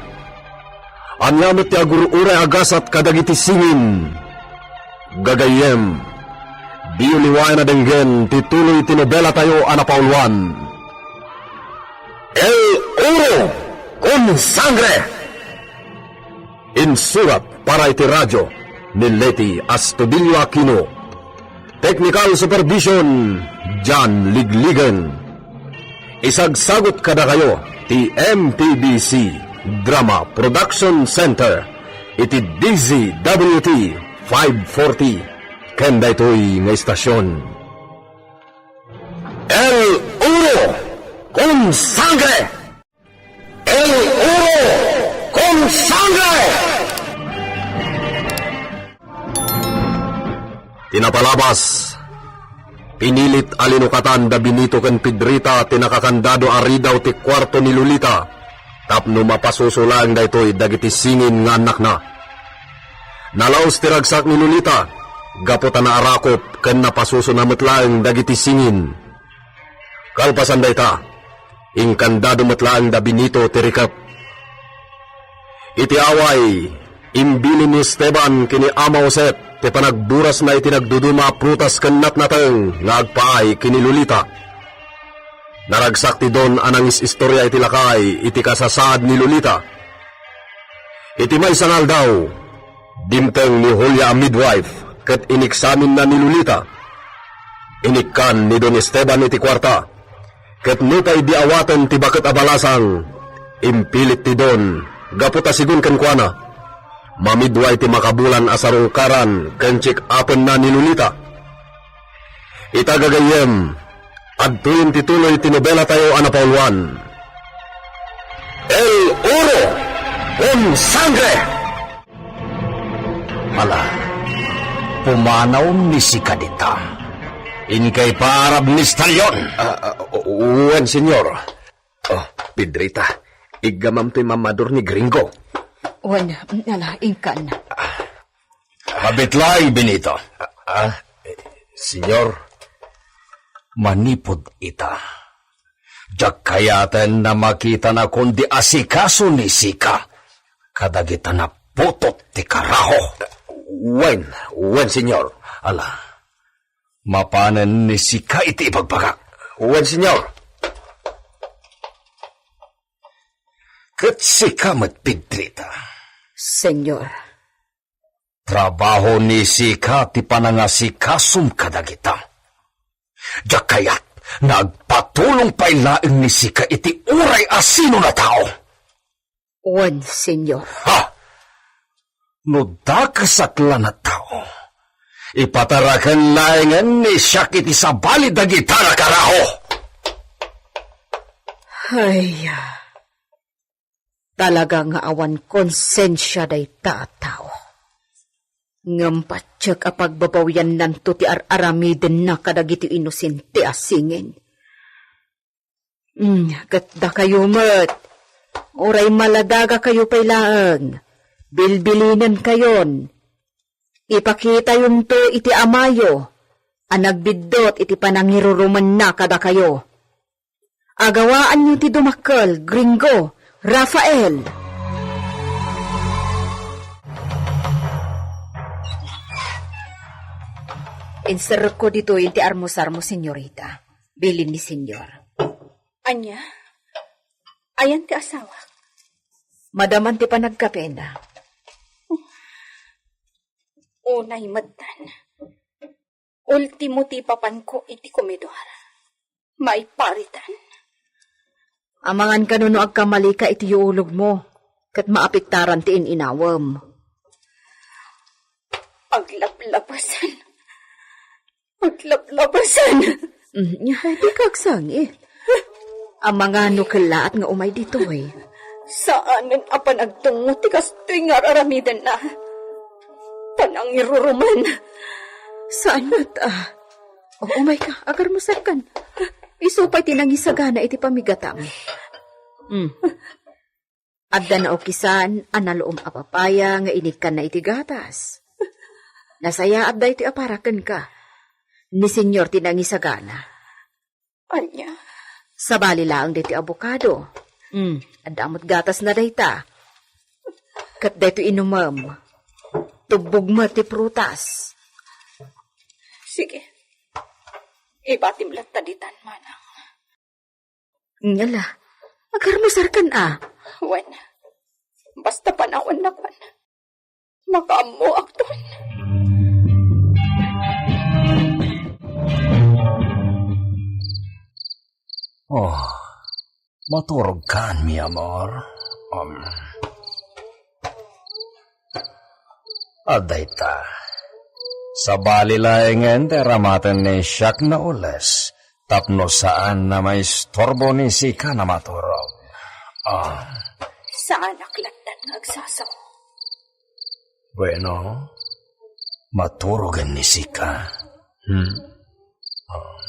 Ania met ti agur-uray a gasat kadagiti singin? Gagayyem, diyo liwayan a denggen ti tuloy ti nobelatayo a napauluan, El Oro con Sangre. Insurat para iti radio ni Leti Astudillo Aquino. Technical supervision, John Ligligen. Isagsagut kadakayo ti M P B C Drama Production Center iti D Z W T five forty ken daytoy nga istasyon. El Oro con Sangre! El Oro con Sangre! Ti napalabas, pinilit a linukatan da Benito ken Pedrita ti nakakandado a ridaw ti kuarto ni Lolita tapno mapasuso laeng daytoy dagiti singin nga annakna. Nalaus ti ragsak ni Lolita gapu ta naarakop ken napasusona met laeng dagiti singin. Kalpasan dayta, inkandado met laeng da Benito ti rikep. Iti away, imbilin ni Esteban ken ni Ama Josep ti panagburasna iti nagduduma a prutas ken natnateng nga agpaay ken ni Lolita. Naragsak ti Don a nangis-istoria iti lakay iti kasasaad ni Lolita. Iti maysa nga aldaw, dimteng ni Julia a midwife ket iniksaminna ni Lolita. Inikkan ni Don Esteban iti kuarta, ket nupay di awaten ti baket a balasang, impilit ti Don gapu ta sigun kenkuana, mamidway ti makabulan a sarungkaran ken check-upenna ni Lolita. Ita gagayyem, adtoyen ti tuloy ti nobelatayo a napauluan, El Oro con Sangre! Ala, pumanaw ni sika dita. Inkay paarab ni Stallion. Ah, ah, wen, senyor. Oh, Pedrita, iggamam toy mamadur ni Gringo. Wen, ala, inkan. Ah, Bitlaeng Benito. Ah, eh, Senyor. Manipud ita, diak kayaten a makitanakon di asikaso ni Sika kadagita naputot ti karaho. Wen, wen, Senyor. Ala, mapanen ni Sika iti ibagbagak. Wen, Senyor. Ket sika met, Pedrita. Senyor. Trabaho ni Sika ti panangasikasom kadagita. Diak kayat nga agpatulong pay laeng ni Sika iti uray a sino a tao. Wen, Senyor. Ha! No dakesak la a tao, ipataraken laengen ni Siak iti sabali dagita a karaho. Ay, talaga nga awan konsensia dayta a tao. Ngem patiek a pagbabawiannanto ti ar-aramidenna kadagiti inosente a singin. Mm, ket dakayo met, uray maladagakayo pay laeng, bilbilinenkayon. Ipakitayonto iti amayo a nagbiddut iti panangirurumenna kadakayo. Agawaanyo ti dumakkel, Gringo, Rafael. Inserrekko ditoy iti armusarmo, senyorita. Bilin ni Senyor. Ania? Ayan ti asawak? Madaman ti panagkapena. Unay metten. Ultimo ti ipapanko iti komedor. Maiparitan. Amangan kano no agkamalika iti yuulogmo, ket maapektaran ti in-inawem. Aglablabasan. Aglablabasan. Mm, dika agsangi. Amangan no kellaat nga umay ditoy. Saanen a panagtungod ti kastoy nga ar-aramidenna. Panangirurumen. Saan met a. O, umayka, agarmusarkan. Isu pay ti nangisagana iti pamigatam. Mm. Adda naukisan a naluom a papaya nga inikkanna iti gatas. Nasayaat daytoy a para kenka. Ni Senyor ti nangisagana. Ania? Sabali laeng daytoy abokado. Mm, adda met gatasna dayta. Ket daytoy inumem. Tubbog met ti prutas. Sige. Ibatim latta ditan, manang. Ngala, agarmusarkan a. Wen, basta panawannak man. Makaammoakton. Oh, maturogkan, mi amor. Um, adda ita. Sabali laengen ti aramaten ni Siak nga ules, tapno saan a maistorbo ni Sika a maturog. Ah. Saanak lattan nga agsasao. Bueno, maturogen ni Sika. Hmm? Ah.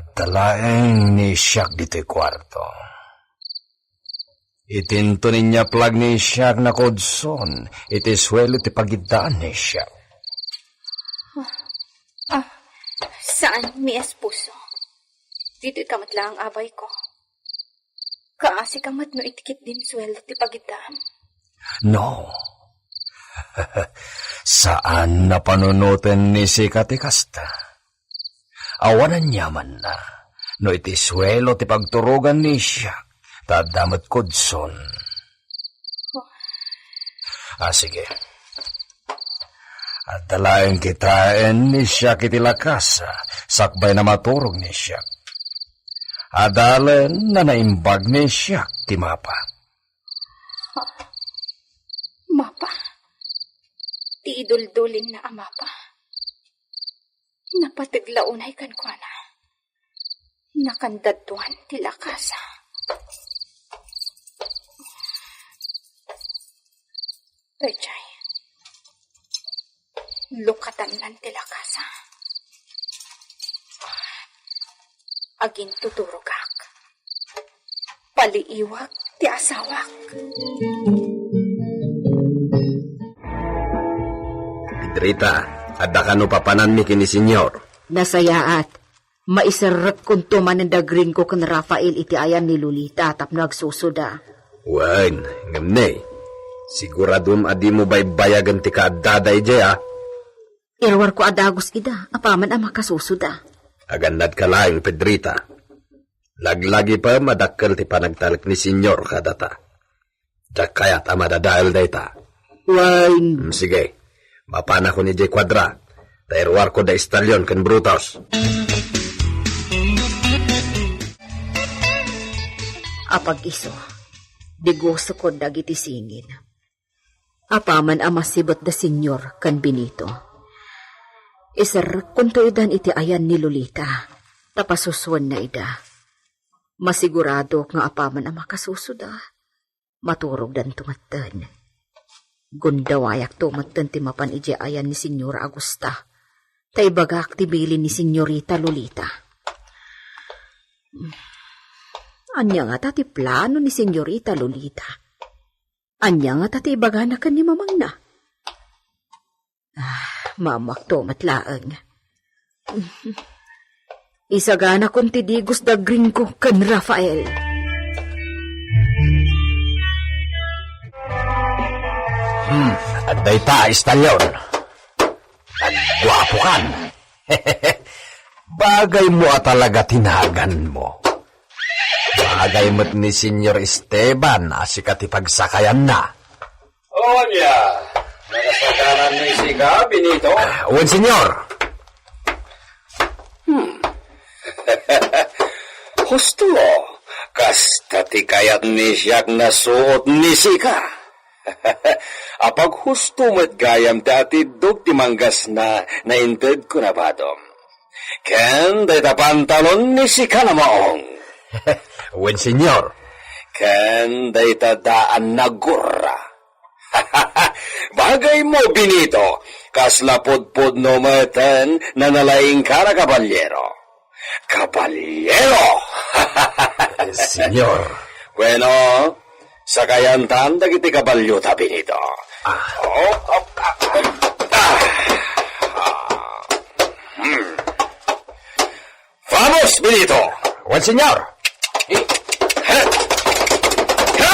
Adda laeng ni Siak ditoy kuarto. Itinto ni inyaplag ni Siak a nakudson iti suelo ti pagiddaan ni Siak. Ah, saan, mi esposo? Ditoy ka met laeng, abayko. Kaasi ka met no itikit din suelo ti pagiddaan. No. Saan a panunoten ni Sika ti kasta. Awan aniamanna no iti suelo ti pagturogan ni Siak, ta adda met kudson. Ah, sige. Adda laeng kitaen ni Siak iti lakasa, sakbay a maturog ni Siak. Adalen a naimbag ni Siak ti mapa. Mapa. Ti iduldulinna a mapa. Napateg la unay kenkuana. Nakandaduan ti lakasa. Rejay, lukatannan ti lakasa. Agintuturogak. Paliiwak ti asawak. Rita, adda kano papananmi ken ni Senyor? Nasayaat. Maiserrekkonto manen da Gringo ken Rafael iti ayan ni Lolita tapno agsusuda. Wen, ngem ne, siguradom a dimo baybayagen ti kaaddada idiay, a? Iruarko a dagus ida, apaman a makasusuda. Agannadka laeng, Pedrita. Laglagipem a dakkel ti panagtalek ni Senyor kadata. Diak kayat a madadael dayta. Wen. Mm, sige. Mapanakon idiay kuadra. Ta iruarko da Estalion ken Brutus. Apag-isu, digusuko dagiti singin. Apaman a masibet da Senyor ken Benito, iserrekkonto idan iti ayan ni Lolita, ta pasusuenna ida. Masiguradok nga apaman a makasusuda, maturogdanto metten. Gundawayakto metten ti mapan idiay ayan ni Señora Augusta, ta ibagak ti bilin ni Señorita Lolita. Ania ngata ti plano ni Señorita Lolita? Ania ngata ti ibagana ken ni mamangna? Ah, mamakto met laeng. Isaganakon ti digus da Gringo ken Rafael. Hmm, adda ita, Estalion. Guapo kan. Bagay mo a talaga ti naganmo. Bagay met ni Señor Esteban a sika ti pagsakayanna. O ania, nakasakanan ni sika, Benito? Ah, wen, Señor. Hmm. Husto, kasta ti kayat ni siak nasuot ni sika. Apaghusto met gayam ti atiddog ti manggasna naintedko na badom. Ken dayta pantalon ni sika na maong. Wen, Señor. Ken dayta daan na gurra. Bagay mo, Benito, kasla pudpudno meten na nalaingka na kaballero. Kaballero! Señor. Bueno, sakayantan dagiti kabalio ta, Benito. Ah. Oh, oh, ah, ah, ah. Hmm. Vamos, Benito! Wen, Señor! Ha! Ha!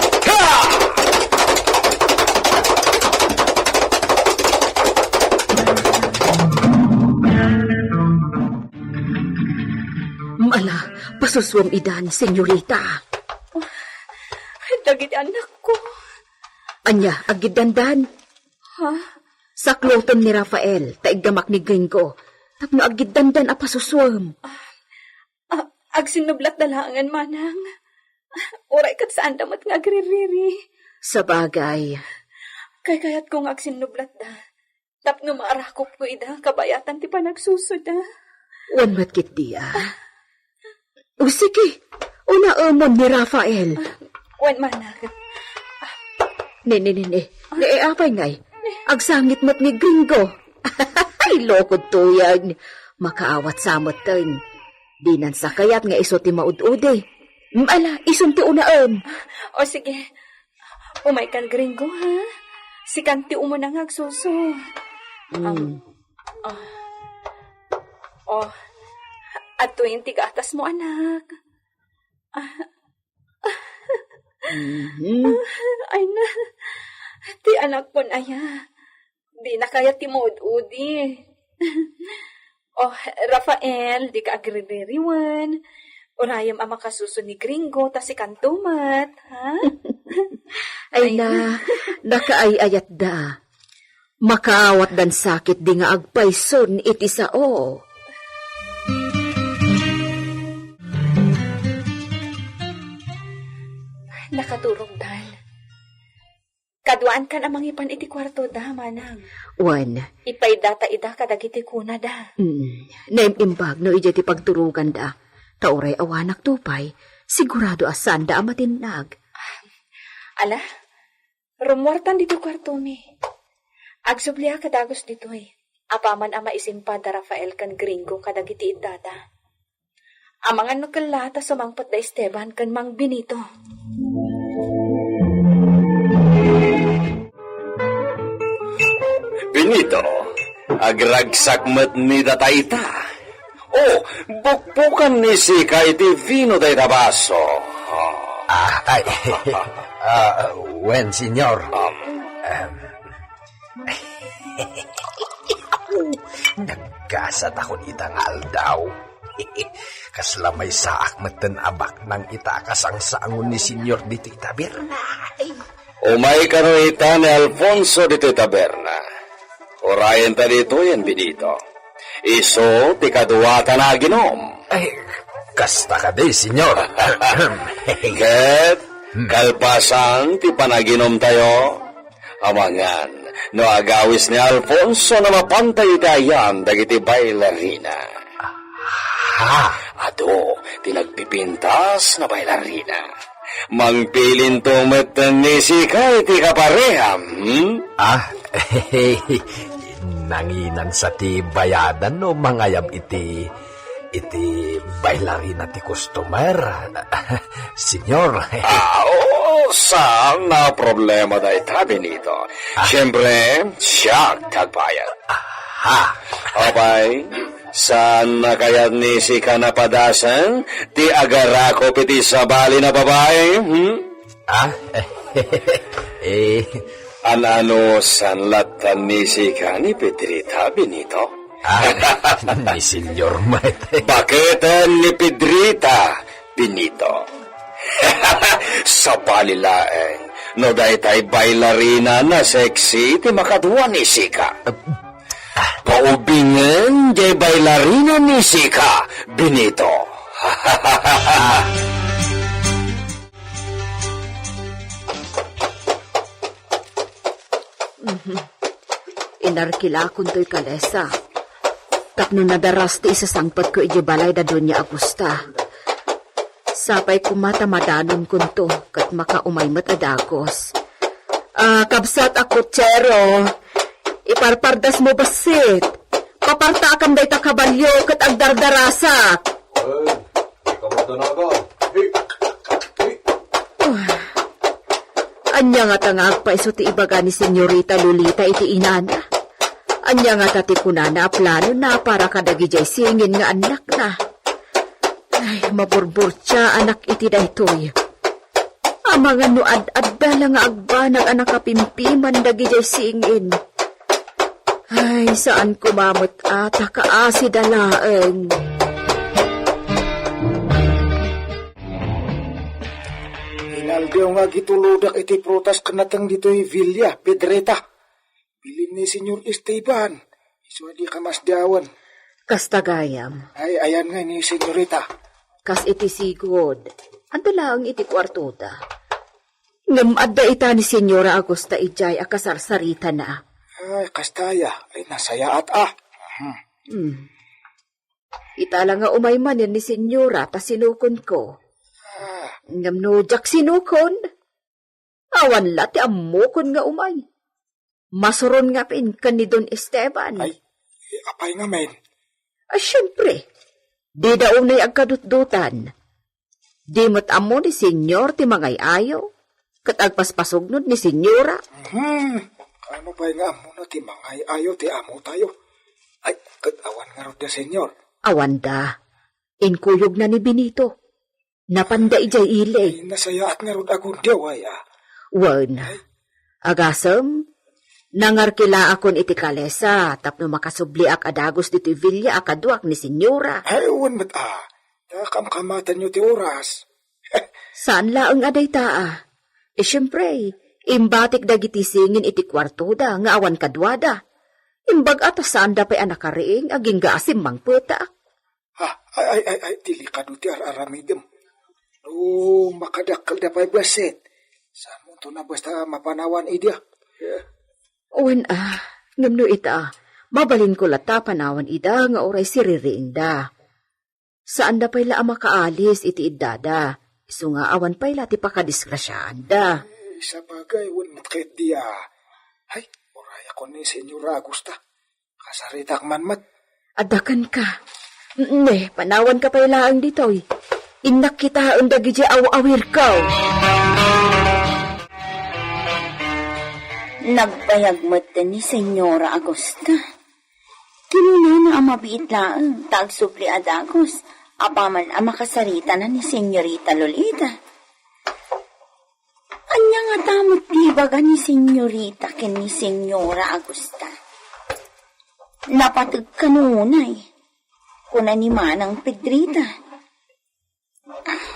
Ha! Mala, pasusuam idan, Señorita. Dagiti annakko. Ania, aggiddandan? Ha? Saklotem ni Rafael, ta iggamak ni Gringo, tapno aggiddandan a pasusuem. Ah, agsinnublatda laengen, manang. Uray ket saanda met nga agririri. Sabagay. Kaykayatko nga agsinnublatda, tapno maarakopko ida kabayatan ti panagsusuda. Wen met ketdi, a. O, sige. Unaemon ni Rafael. Wen, manang. Ne, ne, ne, ne. Ne, e, apay ngay? Agsangit met ni Gringo. Ay, lokod tuyen. Makaawat sa metten. Dinan sakayat nga isu ti maud-udi. Mm, ala, isun ti unaem. O, sige. Umaykan, Gringo, ha? Sikan ti umuna nga agsusu. Mm. Um, oh. Oh, adtoyen ti gatasmo, anak. Mhm. Ay na, ti anakpon aya, dina kayat ti maud-udi. Oh, Rafael, dika agriririwen. Urayem a makasuso ni Gringo, ta sikanto met, ha? Ay na, nakaay-ayatda. Makaawatdan sakit di nga agpayson iti sao. Nakaturogdan. Kaduaankan a mangipan iti kuartoda, manang. Wen. Ipayda ta ida kadagiti kunada. Mm. Naim-imbag no idiay ti pagturoganda. Ta uray awanak to pay, sigurado a saanda a matinnag. Ala, rummuartan ditoy kuartomi. Agsubliak a dagus ditoy. Apaman a maisimpad da Rafael ken Gringo kadagiti iddada. Amangan no kella ta sumangpet da Esteban ken Mang Benito. Nito, agragsak met ni data ita. Oh, bukbukan ni sika iti vino dayta baso. Ah, ay, ah, wen, senyor. Um, Em, naggasat ako ita nga aldaw. Kasla maysaak metten a baknang ita a kasangsangon ni Senyor ditoy taberna. Ay. Umay kano ita ni Alfonso ditoy taberna. Urayen ta ditoyen, Benito. Isu ti kaduata nga aginom. Ay, kasta kadi, Senyor. Ket kalpasan ti panaginomtayo, amangan no agawis ni Alfonso no mapantay iti ayan dagiti bailarina. Ha? Adu ti nagpipintas nga bailarina. Mangpilinto met ni sika iti kapareham, hmm? Ah, nanginan sa ti bayadan no mangayab iti, iti bailarina ti customer, senyor. Ah, oo, saan a problema dayta, Benito. Ah. Siyempre, siak ti agbayad. Aha. Apay, saan a kayat ni sika napadasen ti agarakop iti sabali a babai, hmm? Ah? Eh. An-ano, saan lattan ni sika ni Pedrita, Benito? Ah, ni Senyor met. Baketen ni Pedrita, Benito. Sabali laeng, no daytay bailarina a sexy ti makadua ni sika. Paubingen jay bailarina ni sika, Benito. Mhm. Inarkilakon toy kalesa tapno nadaras ti isasangpetko idiay balay da Doña Augusta. Sapay koma ta madanonkonto ket makaumay met a dagus. Ah, kabsat a kutsero, iparpardasmo bassit. Papartaakam dayta kabalio ket agdardarasak. Ay, ikaw, Danaga. Hey, hey. Ania ngata nga agpaiso ti ibaga ni Senyorita Lolita iti inana? Ania ngata ti kunana a planona para kadagijay singin nga annakna? Ay, maburburtiaanak iti daytoy. Amangan no ad-adda la nga agbanag a nakapimpiman dagijay singin. Ay, saan koma met a ta kaasida laeng. Inaldaw nga agitulodak iti prutas ken nateng ditoy Villa Pedreta. Bilin ni Senyor Esteban. Isu a dika masdawen. Kasta gayam. Ay, ayan nga ni Senyorita. Kas iti sigud, adda laeng iti kuartoda. Ngem adda ita ni Senyora Augusta idiay a kasarsaritana. Ay, kasta aya. Ay, nasayaat a. Mhm. Hmm. Ita la nga umay manen ni Senyora ta sinukonko. Ah. Ngem no diak sinukon, awan la ti ammokon nga umay. Masuron nga pin ken ni Don Esteban. Ay, apay ngamin? Ay, siempre, dida unay agkadutdotan. Di met ammo ni Senyor ti mangay-ayo, ket agpaspasugnod ni Senyora. Hmm, ano pay nga ammo na ti mangay-ayo ti amotayo? Ay, ket awan ngarud da, Senyor? Awan da. Inkuyog na ni Benito. Napanda idiay ili. Ay, nasayaat ngarud a gundiaw, ay, ah. Wen, agasem, nangarkilaakon iti kalesa tapno makasubliak a dagus ditoy villa a kaduak ni Senyora. Ay, wen met, ah. Ta kamkamatanyo ti oras. Saan laeng a dayta, ah. E, siempre, imbatik dagiti singin iti kuartoda nga awan kaduada. Imbag-a ta saanda pay a nakariing agingga a simmangpetaak. Ha? Ay, ay, ay, ay, delikado ti ar-aramidem. No makadakkelda pay bassit, saanmonto a basta mapanawan ida. Wen, ah, ngem no ita, mabalinko latta a panawan ida nga uray siririingda. Saanda pay la a makaalis iti iddada, isu nga awan pay la ti pakadisgrasiaanda. Eh, sabagay, wen met ket dia. Ay, urayakon ni Senyora Augusta. Kasaritak man met. Adda kenka. Ne, panawanka pay laeng ditoy. Innak kitaen dagiti aw-awirko. Nagbayag met ni Señora Agusta. Kinunana a mabiit laeng ta agsubli a dagus apaman a makasaritana ni Señorita Lolita. Ania ngata met ti ibaga ni Señorita ken ni Señora Agusta? Napateg kano unay, kuna ni Manang Pedrita. Ah,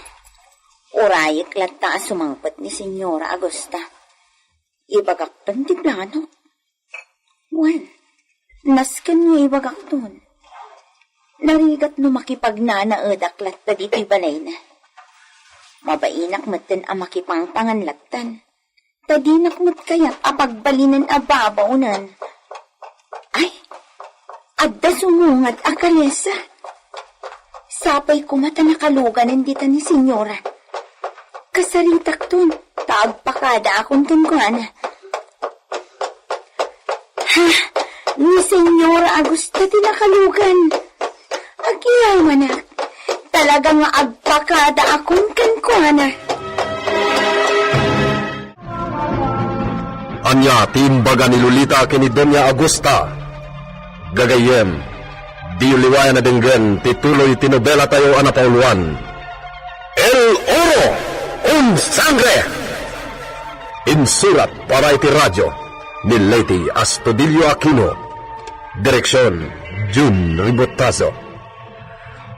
urayek latta a sumangpet ni Señora Agusta. Ibagakton ti plano. Wen, nasken nga ibagakton. Narigat no makipagnanaedak latta ditoy balayna. Mabainak metten a makipangpangan lattan. Ta dinak met kayat a pagbalinen a babaonen. Ay, adda sumungad a kalesa. Sapay koma ta nakaluganen dita ni Señora. Kasaritakton, ta agpakadaakon kenkuana. Ha, ni Señora Agusta ti nakalugan. Agyamanak, talaga nga agpakadaakon kenkuana. Ania ti imbaga ni Lolita ken ni Doña Agusta? Gagayyem, diyo liwayan a denggen ti tuloy ti nobelatayo a napauluan, El Oro con Sangre. Insurat para iti radio ni Lady Astudillo Aquino. Direksyon, Jun Ribotazo.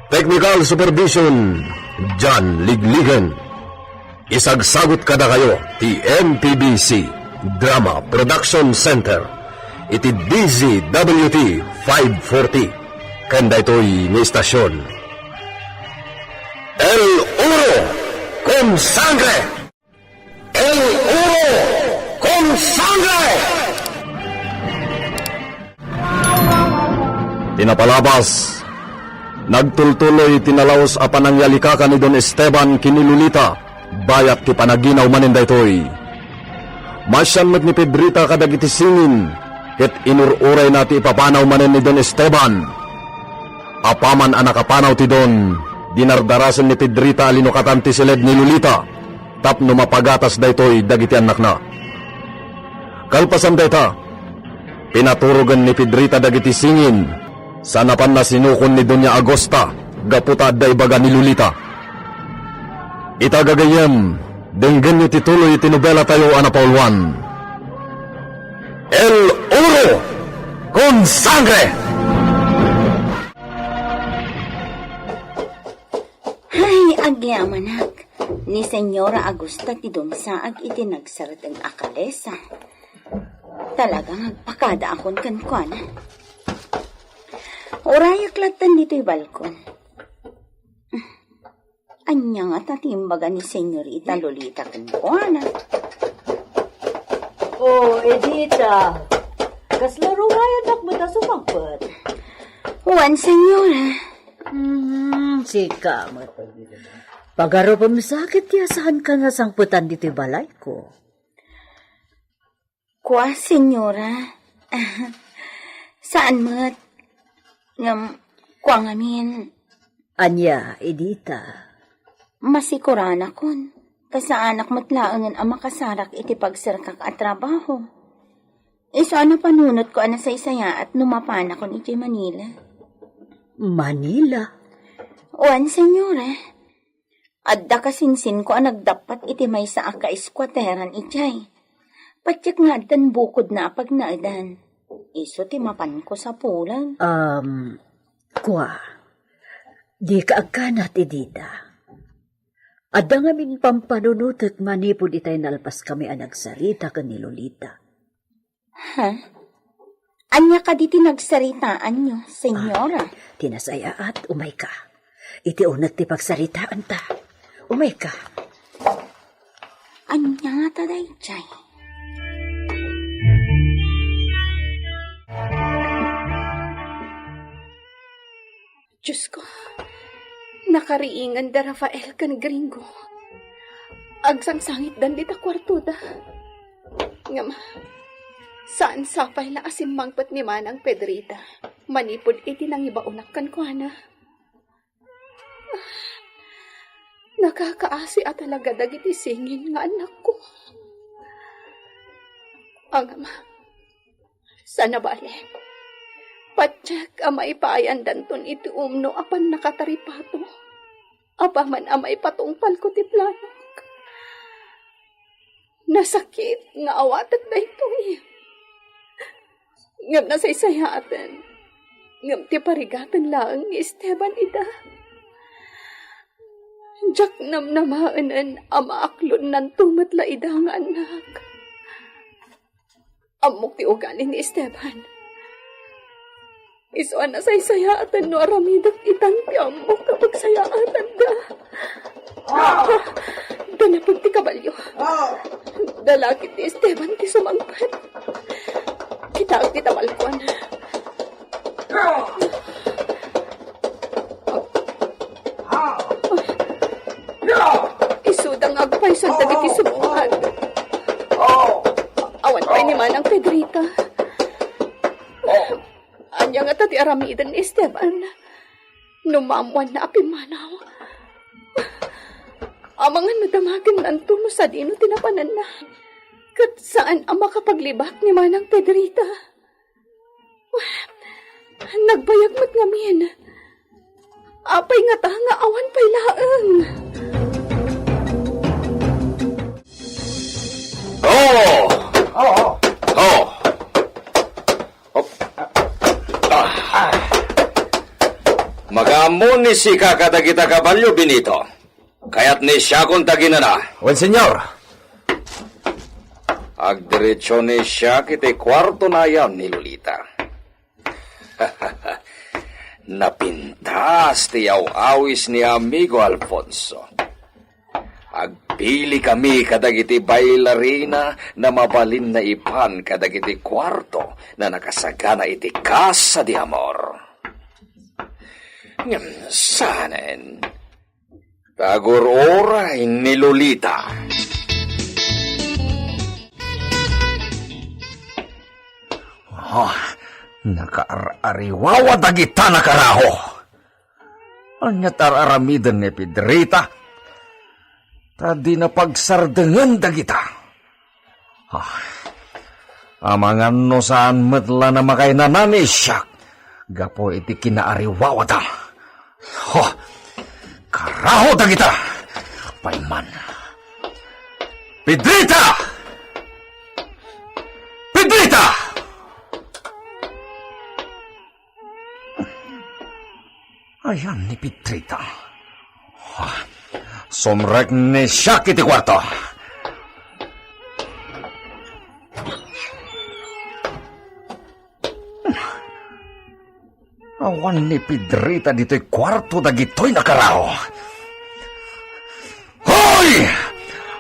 Technical supervision, John Ligligan. Isagsagut kadakayo ti M P B C Drama Production Center iti D Z W T five forty. Ken daytoy nga istasyon, El Oro con Sangre. El Oro con Sangre. Ti napalabas, nagtultuloy ti nalaus a panangyalikakan ni Don Esteban ken ni Lolita, bayat ti panaginaw manen daytoy. Masian met ni Pedrita kadagiti singin, ket inur-urayna ti ipapanaw manen ni Don Esteban. Apaman a nakapanaw ti Don, dinardarasen ni Pedrita a linukatan ti siled ni Lolita tapno mapagatas daytoy dagiti annakna. Kalpasan dayta, pinaturogen ni Pedrita dagiti singin, sa napanna sinukon ni Doña Agusta gapu ta adda ibaga ni Lolita. Ita gagayyem, denggenyo ti tuloy ti nobelatayo a napauluan, El Oro con Sangre! Ay, agyamanak. Ni Señora Agusta ti dumsaag iti nagsareteng a kalesa. Talaga nga agpakadaakon kenkuana. Urayek lattan ditoy balkon. Ania ngata ti imbaga ni Señorita Lolita kenkuana? Oh, Edita. Kasla rugayannak met a sumangpet? Wen, Señora. Hmm, sika met. Pagarupem sa ket ti saanka nga sangpetan ditoy balayko. Kua, Señora. Saan met. Ngem, kua ngamin. Ania, Edita? Masikuranakon. Ta saanak met laengen a makasarak iti pagserkak a trabaho. Isu a napanunotko a nasaysayaat no mapanakon idiay Manila. Manila? Wen, Señora. Adda kasinsinko a nagdappat iti maysa a kaeskuateran idiay. Patiek nga addan bukodna a pagnaedan. Isu ti mapanko sapulan. Um, kua, dika agkanat, Edita. Adda ngamin pampanunotek manipud itay nalpaskami a nagsarita ken ni Lolita. Ha? Ania kadi ti nagsaritaanyo, Señora? Ah, ti nasayaat, umayka. Iti uneg ti pagsaritaanta. Umayka. Ania ngata daydiay? Diosko, nakariingan da Rafael ken Gringo. Agsangsangitdan dita kuartoda. Ngem, saan sapay la a simmangpet ni Manang Pedrita manipud iti nangibaonak kenkuana. Nakakaasi a talaga dagiti singin nga annakko. Ngem, saan a bale, patiek a maipaayandanton iti umno a pannakataripato apaman a maipatungpalko ti planok. Nasakit nga awatek daytoy. Ngem nasaysayaaten. Ngem ti parigaten laeng ni Esteban ida. Diak namnamaen a maaklonnanto met la ida nga annak. Ammok ti ugali ni Esteban. Isu a nasaysayaaten no aramidek itan ti ammok a pagsayaatanda. Ah! Danapag ti kabalio. Ah! Dalakit ni Esteban ti sumangpet. Kitaek ti tabalkon. Isuda nga agpayso dagiti sumungpet. Awan pay ni Manang Pedrita. Ania ngata ti aramiden ni Esteban? No maammoanna a pimmanaw, amangan no damagennanto no sadino ti napananna. Ket saan a makapaglibak ni Manang Pedrita. Nagbayag met ngamin. Apay ngata nga awan pay laeng? Oh! Oh! Oh! Op. Ah. Makaammo ni sika kadagita kabalio, Benito. Kayat ni siakon taginana. Wen, senyor. Agdiretso ni siak iti kuarto na ayam ni Lolita. Napintas ti aw-awis ni amigo Alfonso. Agpili kami kadagiti bailarina na mabalin naipan kadagiti kuarto na nakasagana iti Casa de Amor. Ngem sanen, tagur-uray ni Lolita. Oh, nakaar-ariwawa dagita nakaraho. Ania ti ar-aramiden ni Pedrita? Ta dina pagsardengen dagita. Ah, amangan no saan met la na makainana ni siak gapu iti kinaariwawada. Ho! Karaho dagita! Payman. Pedrita! Pedrita! Ayan ni Pedrita. Ah, sumrek ni siak iti kuarto. Awan ni Pedrita ditoy kuarto dagitoy nakaraho. Hoy!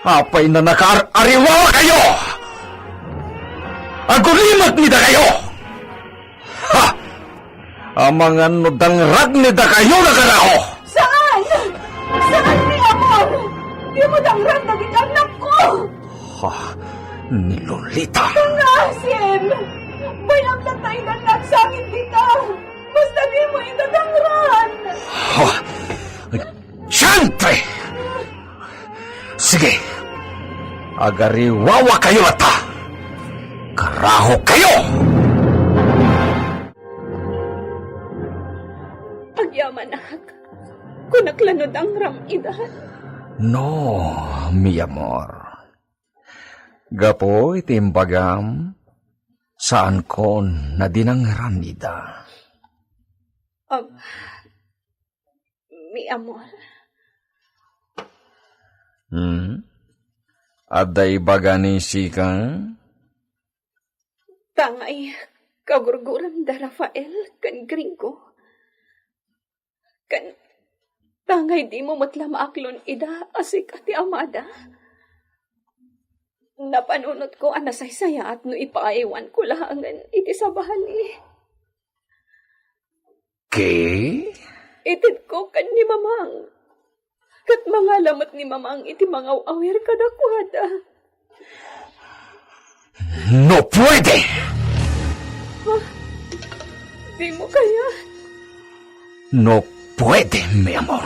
Apay na nakaar-ariwawakayo? Agulimek ni dakayo! Ha! Amangan no dangrag ni dakayo nakaraho! Saan? Saan ni Amor? Dimo dangrag dagiti annakko! Ha? Ni Lolita? Nga, Sim! Bayam latta idan nga agsangit dita! Basta dimo ida dangran! Ha? Diantre! Sige, agariwawakayo latta! Karahokayo! Agyamanak, kunak la no dangram ida. No, mi amor. Gapu iti imbagam, saankon a dinangran ida. Am, mi amor. Hmm? Adda ibaga ni sika? Tangay kagurguram da Rafael ken Gringo. Ken tangay dimo met la maaklon ida a sika ti amada. Napanunotko a nasaysayaat no ipaaywanko laengen iti sabali. Ki? Itedko ken ni Mamang. Ket mangala met ni Mamang iti mangaw-awir kadakuada. No puede! Ah, dimo kayat? No puede, mi amor.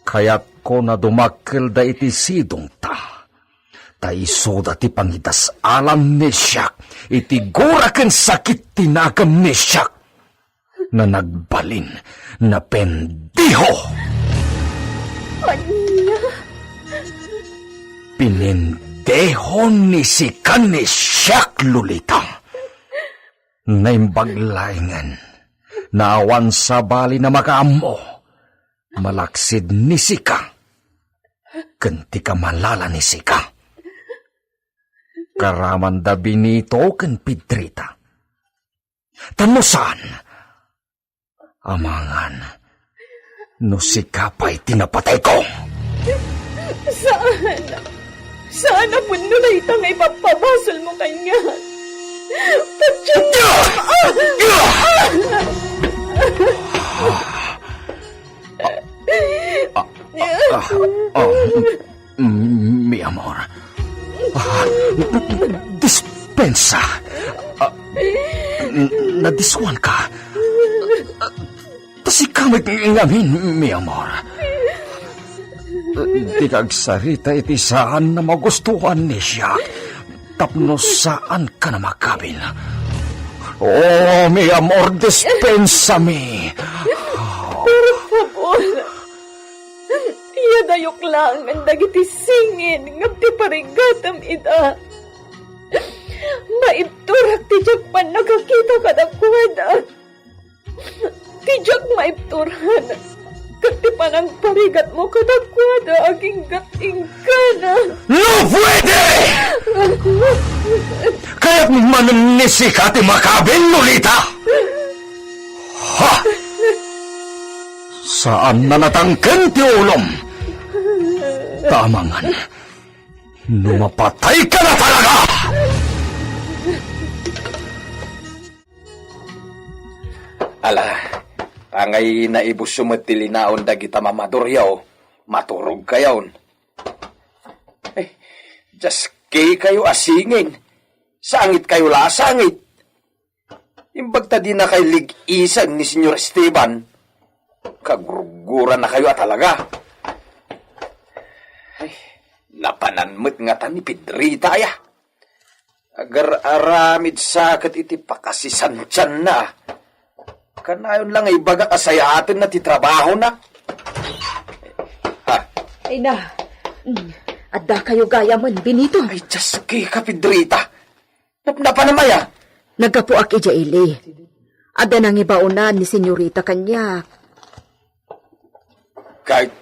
Kayatko a dumakkelda iti sidongta. Ta isuda ti pangidas-alan ni Siak iti gura ken sakit ti nakemmi, Siak. Nanagbalin, napendiho. Ania? Pinindihon ni sika ni Siak, Lolita. Naimbag laengen, naawan sabali na makaammo, malaksid ni sika, ken ti kamalala ni sika. Karamanda Benito ken Pedrita. Tan no saan, amangan no sika pay ti napatayko. Saan? Saan a punno dayta nga ipappabasolmo kaniak? Patyon! Ah! Ah! Ah, ah, ah, mm, mi amor. Ah, dispensa. Ah, n-, nadiskuan ka. Ta sika met ngamin, mi amor. Dika agsarita iti saan a magustuan ni Siak. Tapno saan ka na makabil. Oh, mi amor, dispensami. Por favor. Iyadayok laengen dagiti singin nga ti parigatam ida. Maibturak ti diak pannakakita kadakuada. Ti diak maibturan ket ti panangparigatmo kadakuada aginggat inggana. No puede! Kayatmo manen ni sika ti makabil, Lolita? Ha? Saan a natangken ti ulom. Ta amangan no mapatay ka na talaga! Ala, angay naibusso met ti linaon dagita mamaduryo, maturogkayon. Eh, diaskekayo a singin. Sangitkayo la a sangit. Imbag ta dinakay lig-isen ni Señor Esteban, kagurgurannakayo a talaga. Ay, napanan met ngata ni Pedrita aya. Agar-aramid sa ket iti pakasisantianna. Kanayon la nga ibagak a sayatenna ti trabahona. Ha? Ay na, mm, adda kayo gayamen, Benito. Ay, diaskeka, Pedrita. Napnapanam aya? Naggapuak idiay ili. Adda nangibaonan ni Senyorita kaniak. Ket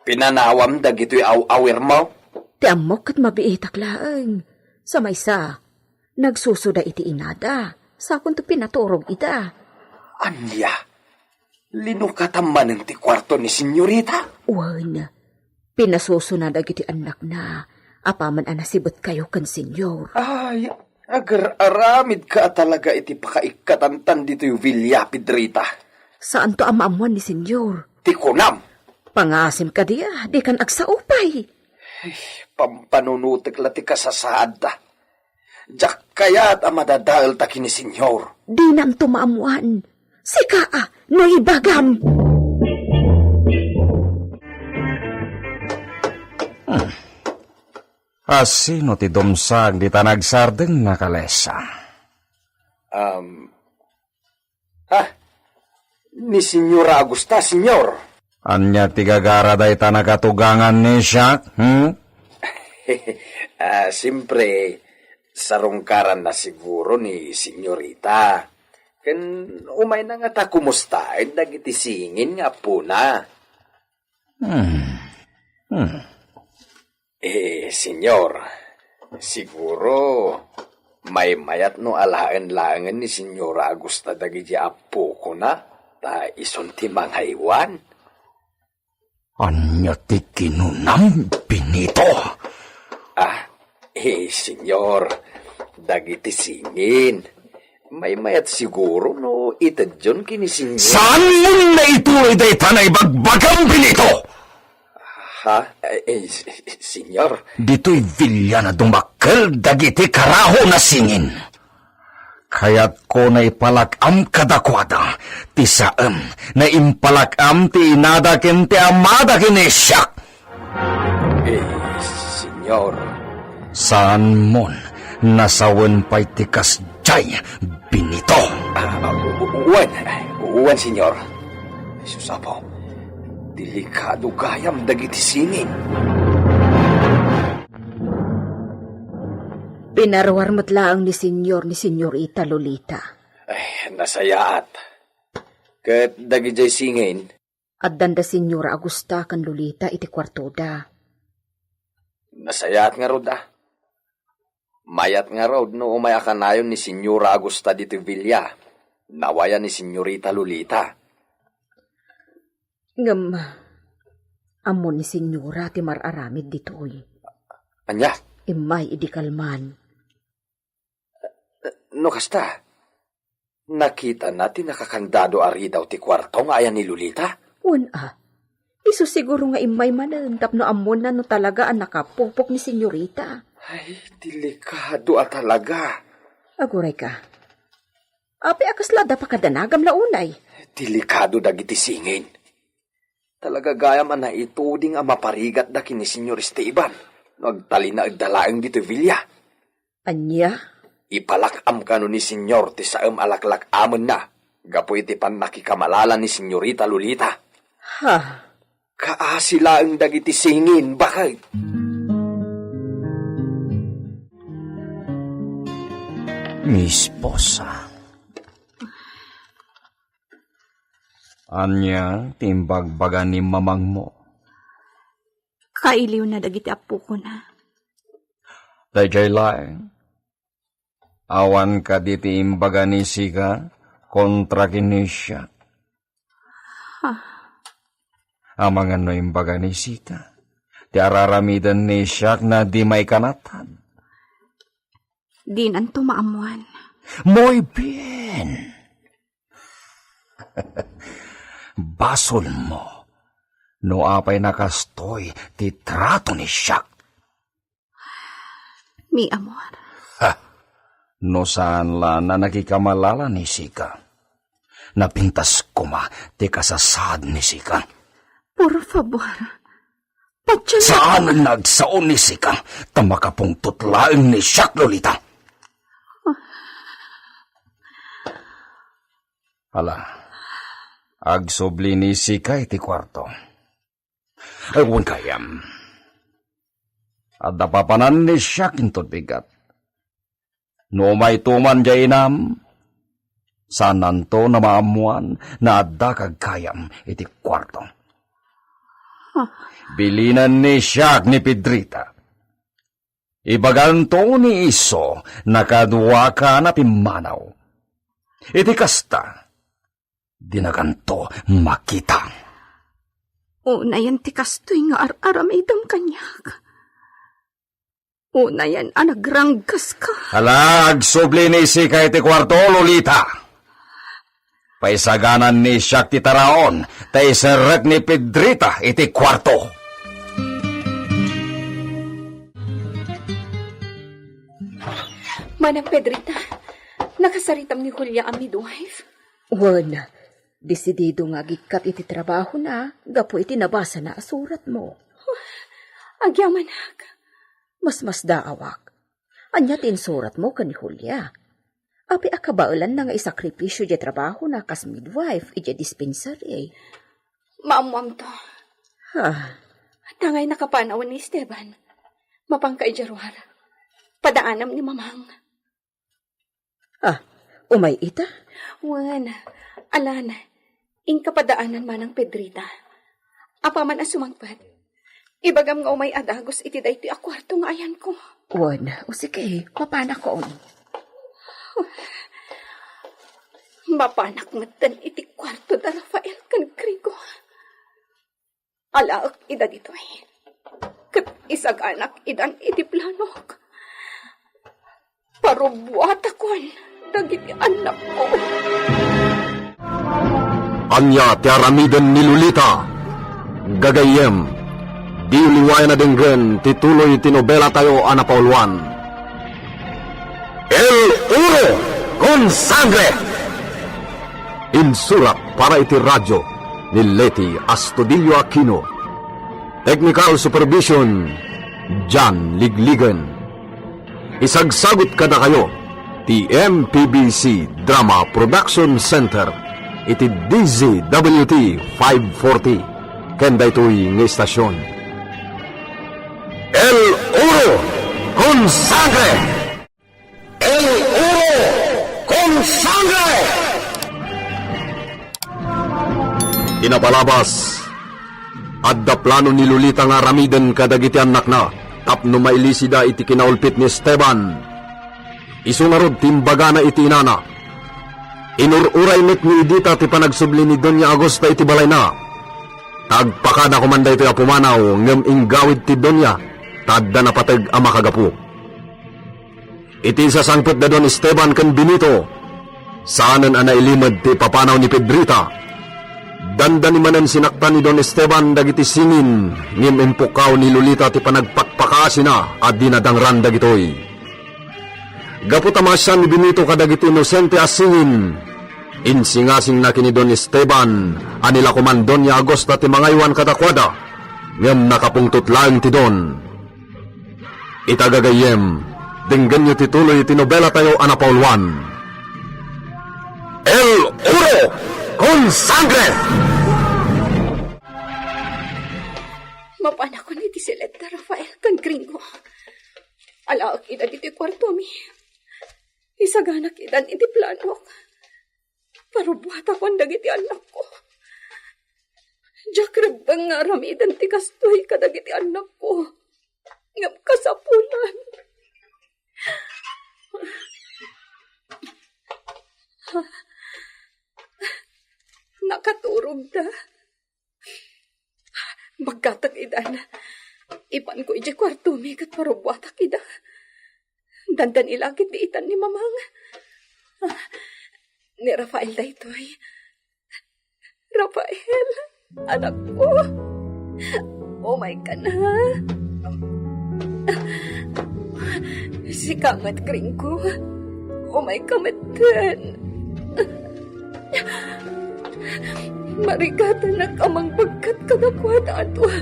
pinanawam dagitoy aw-awirmo? Ti ammok ket mabiitak laeng. Sa maysa, nagsusuda iti inada, sakonto pinaturog ida. Ania? Linukatam manen ti kuarto ni Senyorita? Wen, pinasusuna dagiti annakna apaman a nasibetkayo ken Senyor. Ay, agar-aramidka a talaga iti pakaikkatantan ditoy villa, Pedrita. Saanto a maammuan ni Senyor. Ti kunam. Pangasim kadi a dikan agsao pay. Ay, pampanunotek la ti kasasaadda. Diak kayat a madadaelta ken ni Senyor. Dinamto maammuan. Sika a, no ibagam. Hmm. Asino ti dumsag dita nagsardeng, Nakalesa? Um, Ha? Ni Señora Augusta, Señor. Ania ti gagara dayta nakatugangan ni siak, hmm? Ah, siempre, sarungkaranna siguro ni Señorita. Ken umayna ngata kumustaen dagiti singin nga appona. Hmm. Hmm. Eh, Señor, siguro, maymayat no alaen laengen ni Señora Augusta dagiti appokona, ta isun ti mangaywan. Ania ti kinunam, Benito? Ah, eh, Señor, dagiti singin. Maymayat siguro no itedyon ken ni Señor. Saanmon nga ituloy dayta naibagbagam, Benito? Ha? Eh, eh, s-, s-, Señor? Ditoy villa na dumakkel dagiti karaho na singin. Kayatko naipalak-am kadakuada ti saem, naimpalak-am ti inada ken ti amada ken ni siak. Eh, Señor, Saanmon nasawen pay ti kasdiay, Benito. Ah, ah, wen, wen, senyor. Sus, Apo, delikado gayam dagiti singin. Pinaruar met laeng ni senyor ni senyorita Lolita. Ay, nasayaat. Ket dagidiay singin, Addanda Senyora Augusta ken Lolita iti kuartoda. Nasayaat ngarud, a. Mayat ngarud no umay a kanayon ni Senyora Augusta ditoy villa, nawayan ni Senyorita Lolita. Ngem, ammo ni Senyora ti mar-aramid ditoy. Ania? Immay idi kalman. No kasta, nakitana ti nakakandado a ridaw ti kuarto nga ayan ni Lolita? Wen a. Isu siguro nga immay manen tapno ammona no talaga a nakapukpok ni senyorita. Ay, delikado a talaga. Aguray ka. Apay a kasla adda pakadanagam la unay? Delikado dagiti singin. Talaga gayam a naituding a maparigatda ken ni Senyor Esteban no agtalinaedda laeng ditoy villa. Ania? Ipalak-am kano ni Senyor ti saem a laklak-amenna gapu iti pannakikamalala ni Senyorita Lolita. Ha? Kaasi laeng dagiti singin, baket. Mi esposa. Ania ti imbagbaga ni mamangmo? Kailiwna dagiti appokona. Daydiay laeng. Awan kadi ti imbaga ni Sika kontra ken ni Siak? Ah. Amangan no imbaga ni Sika ti ar-aramiden ni Siak na di maikanatad. Dinanto maammuan. Muy bien. Basolmo no apay nakastoy ti trato ni Siak. Mi amor. Ha! No saan la a nakikamalala ni Sika, napintas koma ti kasasaad ni Sika. Por favor, patien. Saan nga agsao ni Sika, ta makapungtot laeng ni Siak, Lolita. Ala, agsubli ni Sika iti kuarto. Ay, wen gayam. Adda papanan ni Siak inton bigat. No umayto man diay inam, saannanto a maammuan nga adda gagayam iti kuarto. Bilinen ni Siak ni Pedrita. Ibaganto ni Iso a kaduaka a pimmanaw. Iti kasta, dinaganto makita. Unayen ti kastoy nga ar-aramidem kaniak. Unayen a nagranggaska. Ala, agsubli ni Sika iti kuarto, Lolita. Paisaganan ni Siak ti taraon, ta iserrek ni Pedrita iti kuarto. Manang Pedrita, nakasaritam ni Julia a midwife? Wen, desidido nga agikkat iti trabahona gapu iti nabasana a suratmo. Agyamanak. Masmasdaawak. Ania ti insuratmo ken ni Julia? Apay a kabaelanna nga isakripisio diay trabahona kas midwife idiay dispensary? Maammoamto. Ha? Tangay nakapanawen ni Esteban. Mapanka idiay ruar. Padaanam ni Mamang. Ah, umay ita? Wen, alan, inka padaanan manang Pedrita. Apaman a sumangpet, ibagam nga umay a dagus iti daytoy a kuarto nga ayanko. Wen, o sige, mapanakon. Mapanak metten iti kuarto da Rafael ken Grigo. Alaek ida ditoy, ket isaganak idan iti planok. Parubbuatakon dagiti annakko. Ania ti aramiden ni Lolita? Gagayyem, diyo liwayan a denggen ti tuloy ti nobelatayo a napauluan, El Oro con Sangre. Insurat para iti radio ni Leti Astudillo Aquino. Technical supervision, John Ligligan. Isagsagut kadakayo ti M P B C Drama Production Center iti D Z W T five forty ken daytoy nga istasyon. El Oro con Sangre! El Oro con Sangre! Inapalabas, adda plano ni Lolita nga aramiden kadagiti annakna tapno mailisida iti kinaulpit ni Esteban. Isu ngarud ti imbagana iti inana. Inur-uray met ni Edita ti panagsubli ni Doña Agusta iti balayna. Ta agpakada koman daytoy a pumanaw ngem inggawid ti Doña ta adda napateg a makagapu. Iti sasangpet da Don Esteban ken Benito, saanen a nailimed ti ipapanaw ni Pedrita. Dandani manen sinaktan ni Don Esteban dagiti singin, ngem impukkaw ni Lolita ti panagpakpakaasina a dinadangran dagitoy. Gapu ta maasian ni Benito kadagiti inosente a singin, insingasingna ken ni Don Esteban a ni la koman Doña Agusta ti mangaywan kadakuada, ngem nakapungtot laeng ti Don. Ita gagayyem, denggenyo ti tuloy ti nobelatayo a napauluan, El Oro con Sangre! Mapanakon iti siled da Rafael ken Gringo. Alaek ida ditoy kuartomi. Isaganak idan iti planok. Parubbuatakon dagiti annakko. Diak rebbeng nga aramiden ti kastoy kadagiti annakko. Ngem kasapulan. Nakaturogda. Baggatak idan. Ipanko idiay kuartomi ket parubbuatak ida. Dandani la ket di itan ni Mamang. Ah, ni Rafael daytoy. Rafael, anakko. Umayka na. Sika met, Gringo. Umayka metten. Marigatanak a mangbagkat kadakuada, Atua.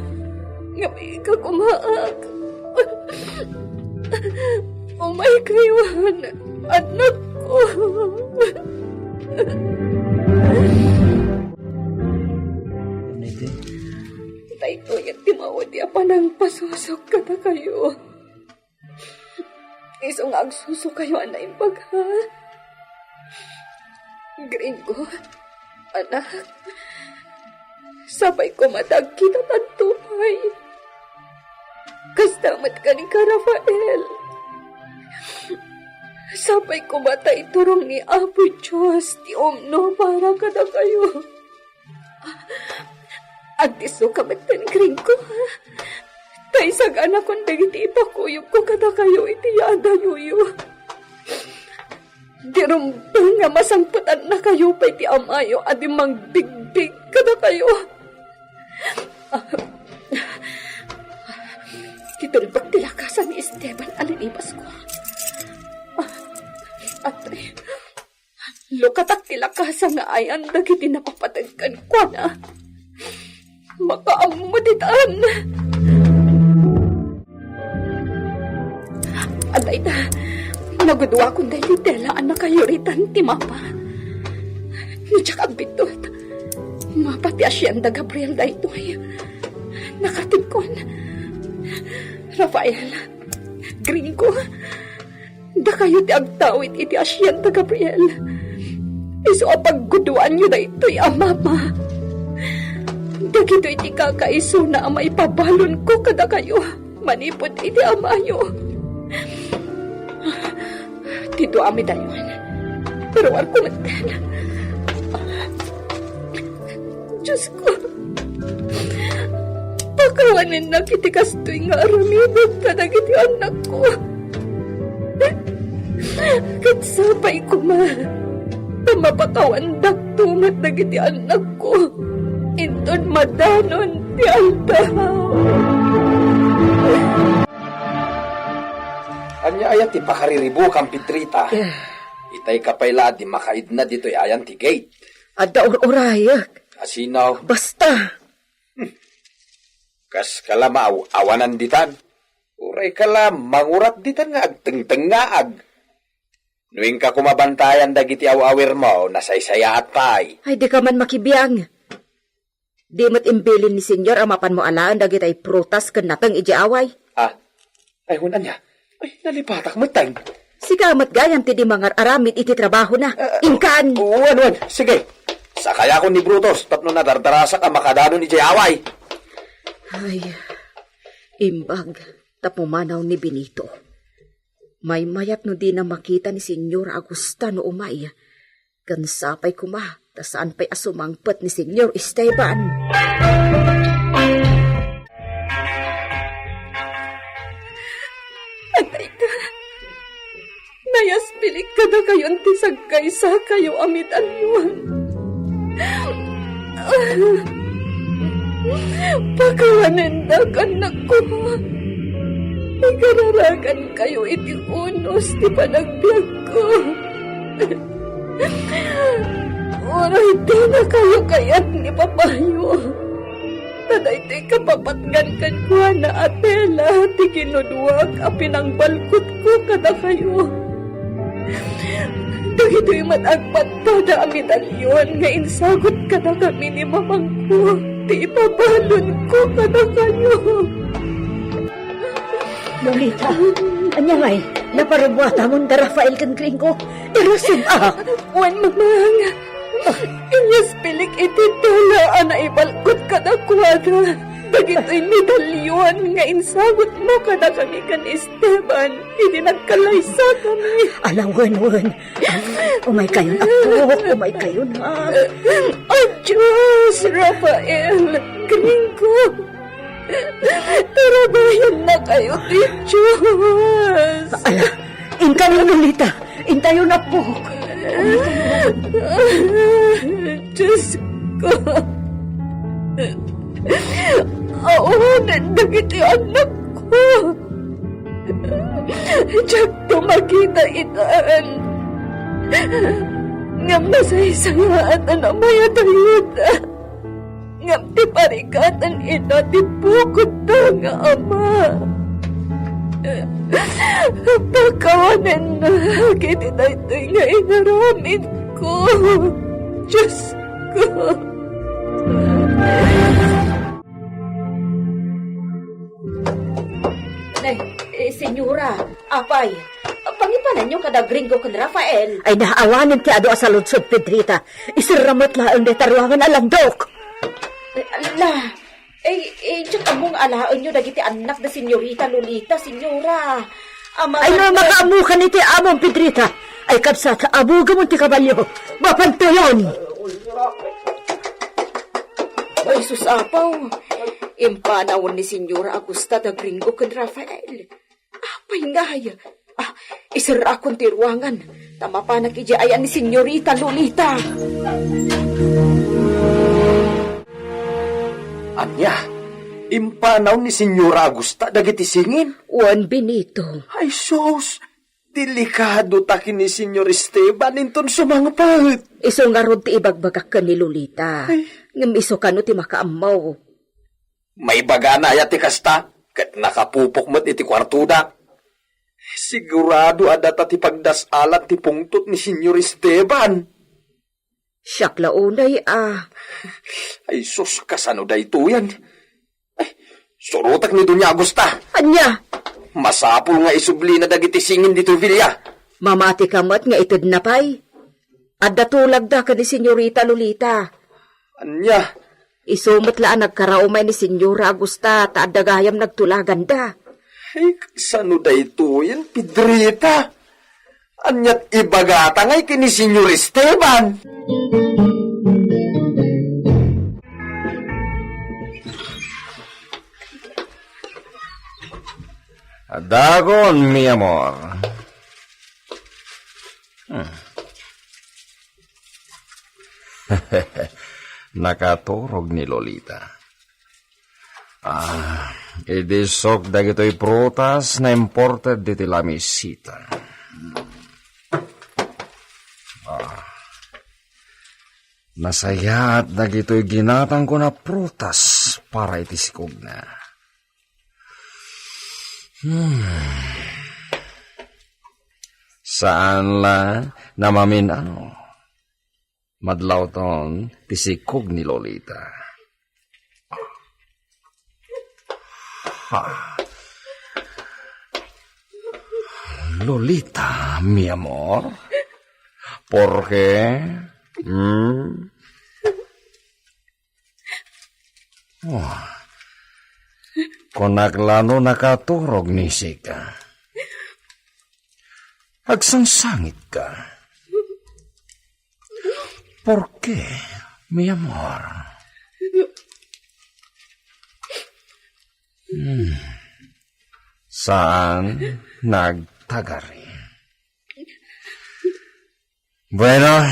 Ngem ika kumaak. Umaykayon, annakko. Daytoy ti maudi a panangpasusok kadakayo. Isu nga agsusukayo a naimbag, ha? Gringo, anak, sapay koma ta agkitatayo pay. Kasta met ken ika, Rafael. Sapay koma ta iturong ni Apo Dios ti umno para kadakayo. Agdisso ka metten, Gringo, ha? Ta isaganakon dagiti ipakuyogko kadakayo iti yaadayoyo. Di rumbeng nga masangpetannakayo pay ti amayo a di mangbigbig kadakayo. Ti tulbek ti lakasan ni Esteban a linibasko. Atay, lukatak ti lakasan nga ayan dagiti napapateg kenkuana. Makaammo ditan. Adayta, naguduakon daydi tela a nakayuritan ti mapa. No diak agbiddut, mapa ti Hacienda Gabriel daytoy. Nakatibkon. Rafael, Gringo, dakayo ti agtawid iti Hacienda Gabriel. Isu a pagguduanyo daytoy a mapa. Dagitoy ti kakaisuna a maipabalonko kadakayo manipud iti amayo. Ti duami dayon, pero warko metten. Diosko, pakawanennak iti kastoy nga aramidek kadagiti annakko. Ket sapay koma ta mapakawandakto met dagiti annakko inton madanon ti aldaw. Ania aya ti pakariribukam, Pedrita? Eh. Itay ka pay la a di makaidna ditoy ayan ti gate. Adda ur-urayek. Asino? Basta. Kas kalamaw, awanan ditan. Uray ka la mangurat ditan nga agtengtengngaag. No inka koma bantayan dagiti aw-awirmo, nasaysayaat pay. Ay, dika man makibiang. Di met imbilin ni Senyor a mapanmo alaen dagitay prutas ken nateng idiay away. Ah, ay, wen, ania? Ay, nalipatak met, Teng. Sika met gayam ti di mangar-aramid iti trabahona. Ah, Inkan! Wen, wen, sige. Sakayakon ni Brutus tapno nadardarasak a makadanon idiay away. Ay, imbag ta pumanaw ni Benito. Maymayat no dina makita ni Señora Agusta no umay. Ken sapay koma ta saan pay a sumangpet ni Señor Esteban. Anayka, nayaspilik kadakayon ti sagkaysakayo a medalyon. Pakawanendak, annakko. Ikararagankayo iti unos ti panagbiagko. Uray dinakayo kayat ni papayo. Ta daytoy kapapatgan kenkuana a tela ti kinuduak a pinangbalkotko kadakayo. Dagitoy met agpadpada a medalyon nga insagut kadakami ni mamangko ti ipabalonko kadakayo. Lolita, ania ngay, naparubuatamon da Rafael ken Gringo? Irasib-ak! Wen, mamang, inyas pilik iti tela a naibalkot kadakuada dagitoy medalyon nga insagutmo kadakami ken Esteban idi nagkalaysakami. Ala, wen, wen. Umaykayon, apo. Umaykayon, ha? Adios, Rafael. Gringo. Tarabayannakayo ti Dios. Ala, inkayon, Lolita. Intayon, apo. Dios ko. Awanen dagiti annakko. Diakto makita itan. Ngem nasaysayaat a namayat a yuda. Ngem ti parikatan ita ti bukodda nga ama. Pakawanennak iti daytoy nga inaramidko, Diosko. Nay, eh, Senyora, apay, pangipananyo kada Gringo ken Rafael? Ay, naawanen ti adu a saludsod, Pedrita. Iserra met laeng dayta ruangan a landok. Eh, ala, eh, eh, diak ammo nga alaenyo dagiti annak da Senyorita Lolita, Senyora. Ama, ay, no, makaammokan iti amom, Pedrita. Ay, kabsat, abugamon ti kabalio. Mapantayon! Ay, sus, apaw. Impanawen ni Senyora Agusta da Gringo ken Rafael. Apay ngay? Ah, iserrakon ti ruangan, ta mapanak idiay ayan ni Senyorita Lolita. Ania? Impanaw ni Senyora Agusta dagiti singin? Wen, Benito. Ay, sus! Delikado ta ken ni Senyor Esteban inton sumangpet. Isu ngarud ti ibagbagak ken ni Lolita. Ay. Ngem isu kano ti makaammo. Maibagana aya ti kasta, ket nakapupok met iti kuartoda. Sigurado a data ti pagdas-alan ti pungtot ni Senyor Esteban. Siak la unay a. Ay, sus, kasano daytoyen? Ay, surotek ni Doña Agusta. Ania? Masapul nga isublina dagiti singin ditoy villa. Mamati ka met nga itedna pay. Adda tulagda ken ni Senyorita Lolita. Ania? Isu met la a nagkaraumay ni Senyora Agusta ta adda gayam nagtulaganda. Ay, kasano daytoyen, Pedrita? Aniat ibagata ngay ken ni Senyor Esteban? Dagon, mi amor. Hmm. Nakaturog ni Lolita. Ah, idi sok dagitoy prutas na imported diti Lamesita. Ah, nasayaat dagitoy ginatangko a prutas para iti sikogna. Hmm. Saan la namamin-ano. Madlawton ti sikog ni Lolita. Ha? Lolita, mi amor? Por qué? Hmm? Oh. Kunak la no nakaturog ni sika. Agsangsangitka. Por qué, mi amor? Hmm. Saan nagtagari. Bueno,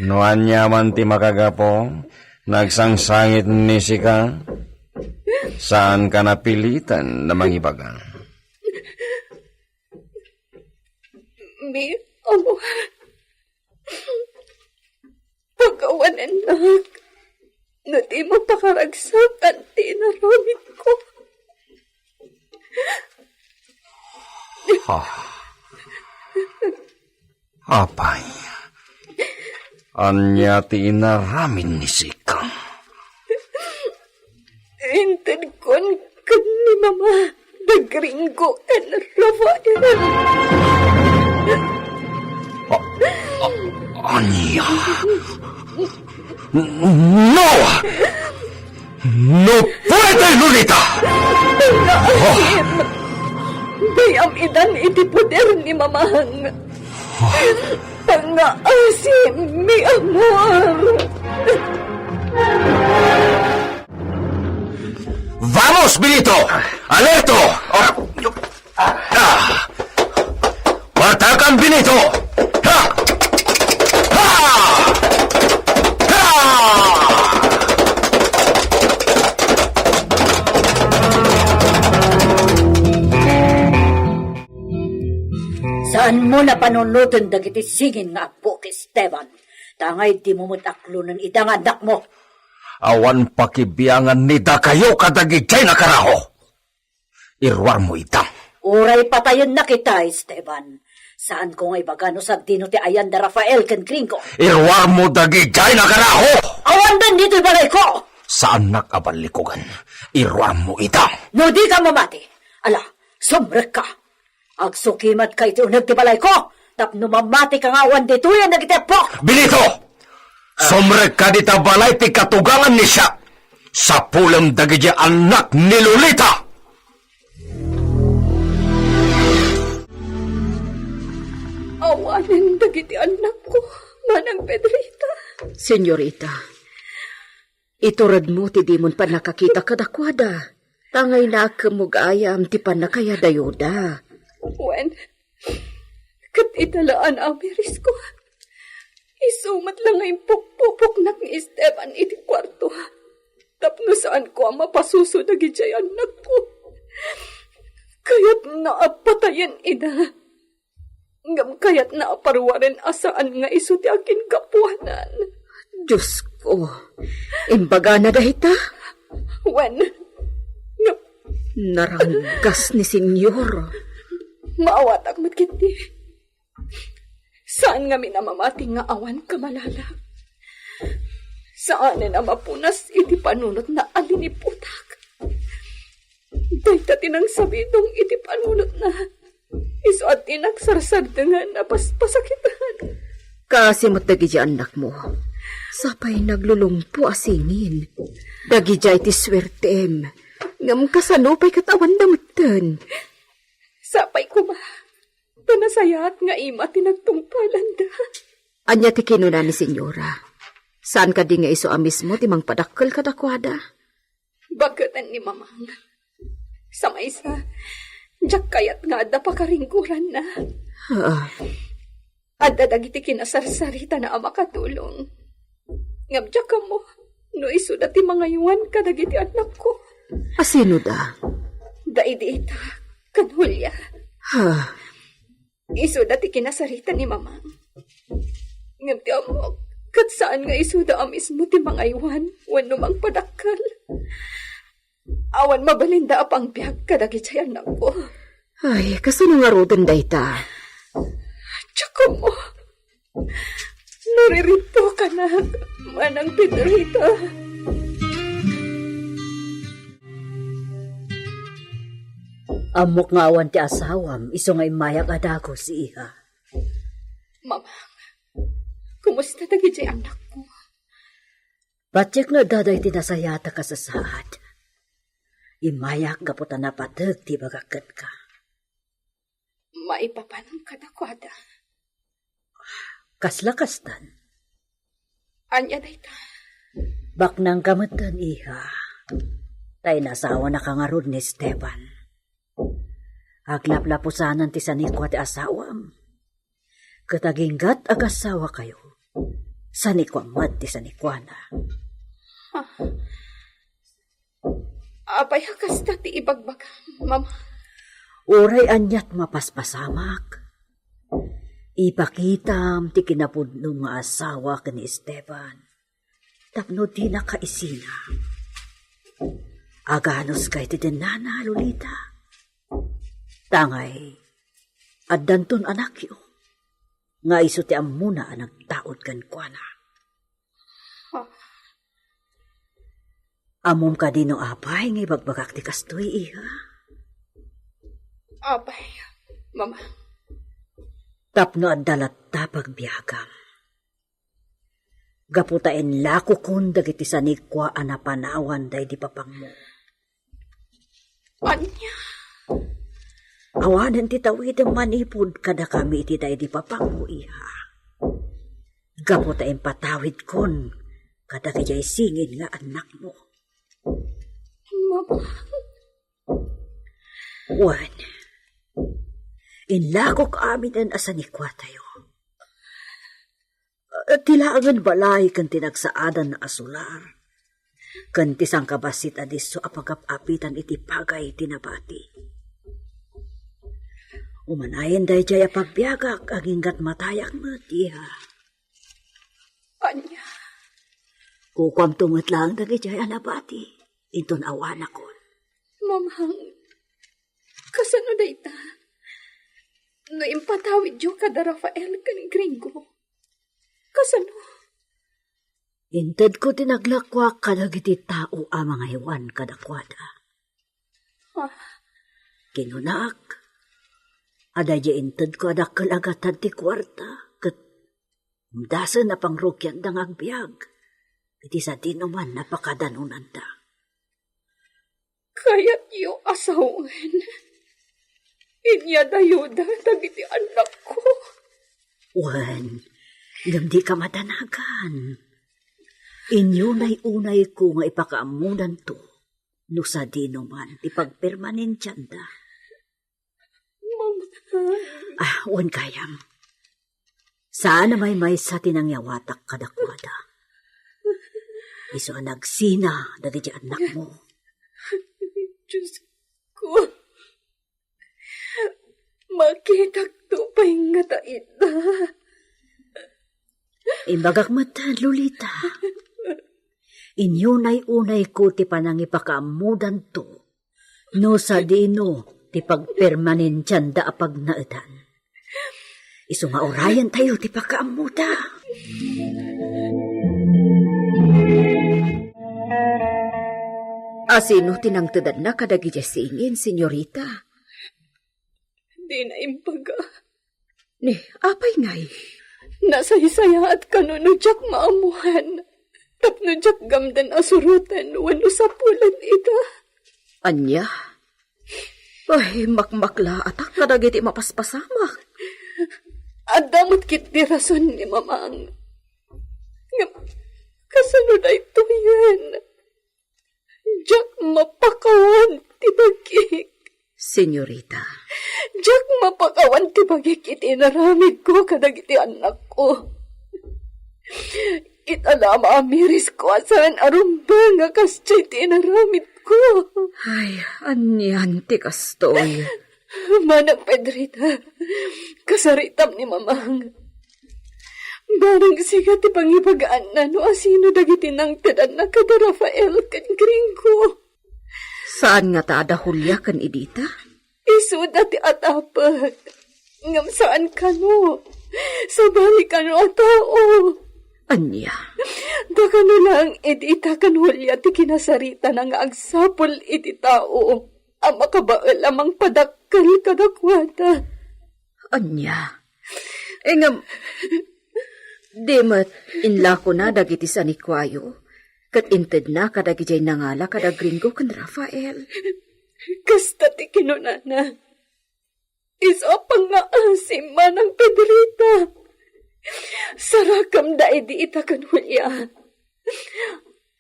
no ania man ti makagapu, nagsangsangit ni sika, saan ka napilitan na mangibaga. Mi amor, pakawanennak no dimo pakaragsakan ti inaramidko. Ah. Apay, ania ti inaramid ni sika? Intedkon ken ni Mama da Gringo ken Rafael. A-, a-, ania? No! No puede, Lolita! Nga asim! Dayam idan iti poder ni Mamang. Nga asim, mi amor! Vamos, Benito! Alerto! Ah! Patakan, Benito! Ha! Ha! Ha! Saanmo a panunoten dagiti singin nga abbok, Esteban. Tangay dimo met aklonen ida nga annakmo. Awan pakibiangan ni dakayo kadagidiay nakaraho. Iruarmo ida. Uray patayennak ita, Esteban. Saanko nga ibaga no sadino ti ayan da Rafael ken Gringo. Iruarmo dagidiay nakaraho! Awan ditoy balayko! Saannak a ballikugan. Iruarmo ida. No dika mamati, ala, sumrekka. Agsukimatka iti uneg ti balayko, tapno mamatika nga awan ditoyen dagiti apo. Benito! Sumrekka dita balay ti katugangan ni Siak. Sapulem dagiti annak ni Lolita. Awanen dagiti annakko, Manang Pedrita. Senyorita, ituredmo ti dimon pannakakita kadakuada. Tangay naakemmo gayam ti pannakayadayuda. Wen, ket ita la a naamirisko. Isu met la nga impukpupoknak ni Esteban iti kuarto. Tapno saanko a mapasuso dagidiay annakko. Kayatna a patayen ida. Ngem kayatna a paruaren a saan nga isu ti akingapuanan. Diosko, imbagana dayta? Wen, ngem naranggas ni Senyor. Maawatak met ketdi. Saan ngamin a mamati nga awan kamalala. Saanen a mapunas iti panunotna a liniputak. Dayta ti nangsabidong iti panunotna. Isu a ti nagsarsardengan a paspasakitan. Kaasi met dagiti annakmo. Sapay naglulumpo a singin. Dagidiay ti suertem. Ngem kasano pay ket awanda metten? Sapay koma. Ta nasayaat nga ima ti nagtungpalanda. Ania ti kinuna ni Senyora? Saan kadi nga isu a mismo ti mangpadakkel kadakuada? Baketen ni Mamang. Sa maysa, diak kayat nga adda pakaringgoranna. Ah. Adda dagiti kinasarsaritana a makatulong. Ngem diak ammo no isuda ti mangaywan kadagiti annakko. Asinoda? Da Edita ken Julia. Ha? Isuda ti kinasarita ni Mamang. Ngem ti ammok, ket saan nga isuda a mismo ti mangaywan wenno mangpadakkel. Awan mabalinda a pangbiag kadagiti annakko. Ay, kasano ngaruden dayta? Diak ammo. Nariribbukanak, Manang Pedrita. Ammok nga awan ti asawam, isu nga immayak a dagus, iha. Mamang, kumusta dagiti annakko? Patiek nga adda daydi nasayaat a kasasaad. Immayak gapu ta napateg ti ibagak kenka. Maipapan kadakuada. Kasla kastan? Ania dayta? Baknangka metten, iha. Ta inasawanaka ngarud ni Esteban. Aglaplapusanan ti sanikua ti asawam. Ket aginggat agasawakayo, sanikua met ti sanikuana. Apay a kasta ti ibagbagam, Mama? Uray aniat mapaspasamak, ipakitam ti kinapudno nga asawa ken ni Esteban tapno dinaka isina. Aganuska iti dennana, Lolita. Tangay, addanton anakyo nga isu ti ammona a nagtaud kenkuana. Ammom kadi no apay nga ibagbagak ti kastoy, iha? Apay, Mama? Tapno adda latta pagbiagam. Gapu ta inlakokon dagiti sanikua a napanawan daydi papangmo. Ania? Awanen ti tawidem manipud kadakami iti daydi papangmo, iha. Gapu ta impatawidkon kadagiti singin nga annakmo. Mama. Wen, inlakok aminen a sanikuatayo. Ti laengen balay ken ti nagsaadanna a solar, ken ti sangkabassit a disso a pagap-apitan iti pagay ti nabati. Umanayen daydiay a pagbiagak, aginggat matayak met, iha. Ania? Kukuamto met laeng dagijay a nabati inton awanakon. Mamang, kasano dayta? No impatawidyo kada Rafael ken Gringo, kasano? Intedko ti naglakuak kadagiti tao a mangaywan kadakuada. Ah. Kinunak, adda diay intedko a dakkel a gatad ti kuarta, ket umdasen a pangrugianda nga agbiag iti sadinoman a pakadanonanda. Kayatyo a sawen? Inyadayoda dagiti annakko. Wen, ngem dika madanagan. Inyunay-unayko nga ipakaammodanto no sadinoman ti pagpermanentianda. Mama. Ah, wen gayam. Saan a maymaysa ti nangyawatak kadakuada. Isu a nagsina dagiti annakmo. Diosko, makitakto pay ngata ita. Imbagak met, Lolita. Inyunay-unayko ti panangipakaammodanto no sadino ti pagpermanentianda a pagnaedan. Isu nga urayentayo ti pakaammoda. Asino ti nangtedanna kadagiti singin, senyorita? Dina imbaga. Ni, apay ngay? Nasaysayaat kano no diak maammoan. Tapno diak gamden a suroten wenno sapulen ita. Ania? Ay, makmaklaatak kadagiti mapaspasamak. Adda met ketdi rason ni Mamang. Ngem, kasano daytoyen? Diak mapakawan ti bagik. Senyorita. Diak mapakawan ti bagik iti inaramidko kadagiti annakko. Ita la a maamirisko a saan a rumbeng a kasdiay ti inaramidko. Ay, anian ti kastoy? Manang Pedrita, kasaritam ni Mamang. Bareng sika ti pangibagaanna no asino dagiti nangtedanna kada Rafael ken Gringo. Saan ngata a da Julia ken Edita? Isuda ti atapek. Ngem saan kano. Sabali kano a tao. Ania? Da kano laeng Edita ken Julia ti kinasaritana nga agsapul iti tao a makabael a mangpadakkel kadakuada. Ania? Ngem, di met inlakona dagiti sanikuayo, ket intedna kadagidiay nangala kada Gringo ken Rafael. Kasta ti kinunana. Isu a pangngaasim, Manang Pedrita. Sarakemda idi ita ken Julia.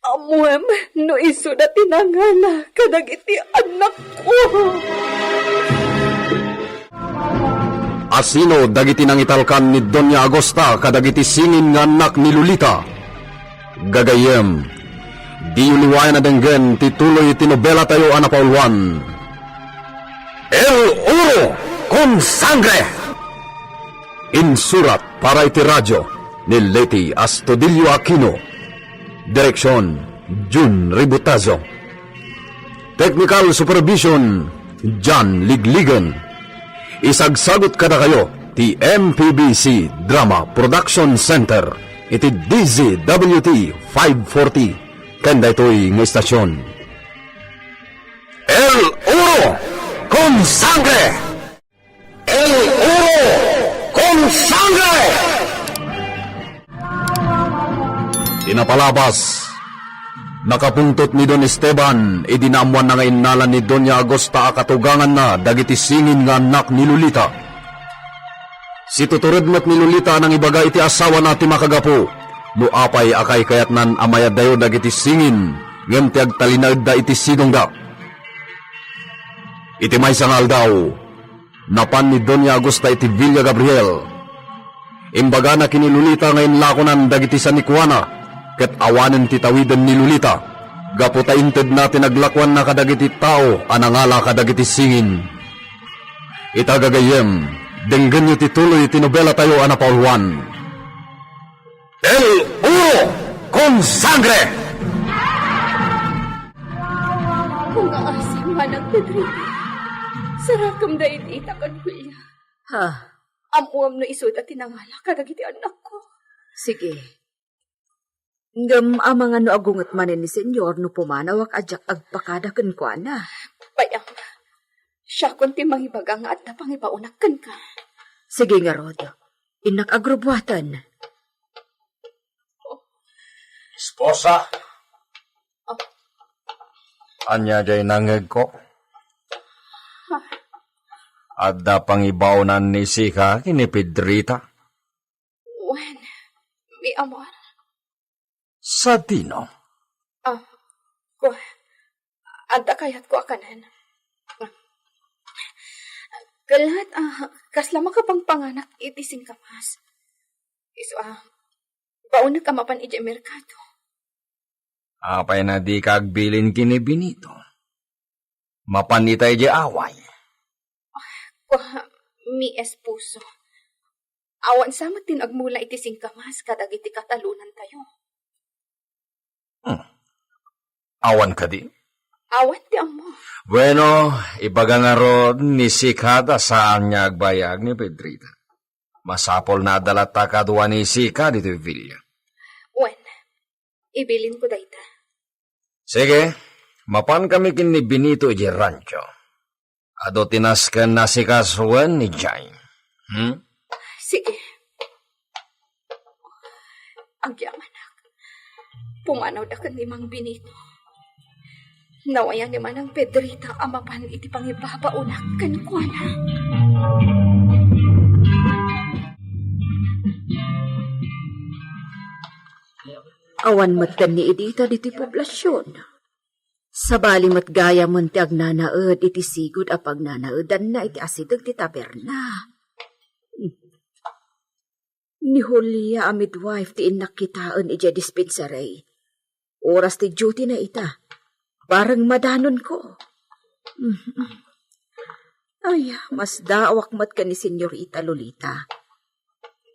Ammoem no isuda ti nangala kadagiti annakko. Asino dagiti nangitalkan ni Doña Agosta kadagiti singin nga annak ni Lolita? Gagayyem, diyo liwayan a denggen ti tuloy ti nobelatayo a napauluan, El Oro con Sangre! Insurat para iti radio ni Leti Astudillo Aquino. Direksyon, Jun Ributazo. Technical supervision, John Ligligan. Isagsagut kadakayo ti M P B C Drama Production Center iti D Z W T five forty ken daytoy nga istasyon. El Oro con Sangre! El Oro con Sangre! Ti napalabas, nakapungtot ni Don Esteban idi naammoanna nga innala ni Doña Agosta a katuganganna dagiti singin nga annak ni Lolita. Situtured met ni Lolita a nangibaga iti asawana ti makagapu no apay a kaykayatnan a mayadayo dagiti singin ngem ti agtalinaedda iti sidongda. Iti maysa nga aldaw, napan ni Doña Agosta iti Villa Gabriel. Imbagana ken ni Lolita nga inlakonan dagiti sanikuana ket awanen ti tawiden ni Lolita gapu ta intedna ti naglakoanna kadagiti tao a nangala kadagiti singin. Ita gagayyem, denggenyo ti tuloy ti nobelatayo a napauluan. El Oro con Sangre! Kung aasing manang Pedrita, sarakemda iti ita ken Julia. Ha? Ammoem no isuda ti nangala kadagiti annakko. Sige. Ngem amangan no agunget manen ni Señor no pumanawak a diak agpakada kenkuana. Bayam, siakon ti mangibaga nga adda pangibaonak kenka. Sige ngarud, innak agrubuaten. Esposa! Ania diay nangngegko? Adda pangibaonan ni Sika ken ni Pedrita? Wen, mi amor. Sadino? Ah, kua, adda kayatko a kanen. Ket, ah, kasla makapangpanganak iti singkamas. Isu a, baonek a mapan idiay merkado. Apay a dika agbilin ken ni Benito? Mapan ita idiay away. Kua, mi esposo. Awan sa met ti nagmula iti singkamas kadagiti katalonantayo. Hmm. Awan kadi? Awan ti ammo. Bueno, ibaga ngarud ni Sika ta saan nga agbayag ni Pedrita. Masapulna adda latta kadua ni Sika ditoy villa. Wen, ibilinko dayta. Sige, mapankami ken ni Benito idiay rancho. Adu ti nasken a sikasoen idiay. Hmm? Sige. Agyamanak, pumanawda ken ni Mang Benito. Nawayan ni Manang Pedrita a mapan iti pangibabaonak kenkuana. Awan metten ni Edita ditoy poblasion. Sabali met gayamen ti agnanaed iti sigud a pagnanaedanna iti asideg ti taberna. Ni Julia a midwife ti innak kitaen idiay dispensary. Oras ti duty na ita. Bareng madanonko. Ay, masdaawak met ken ni Senyorita Lolita.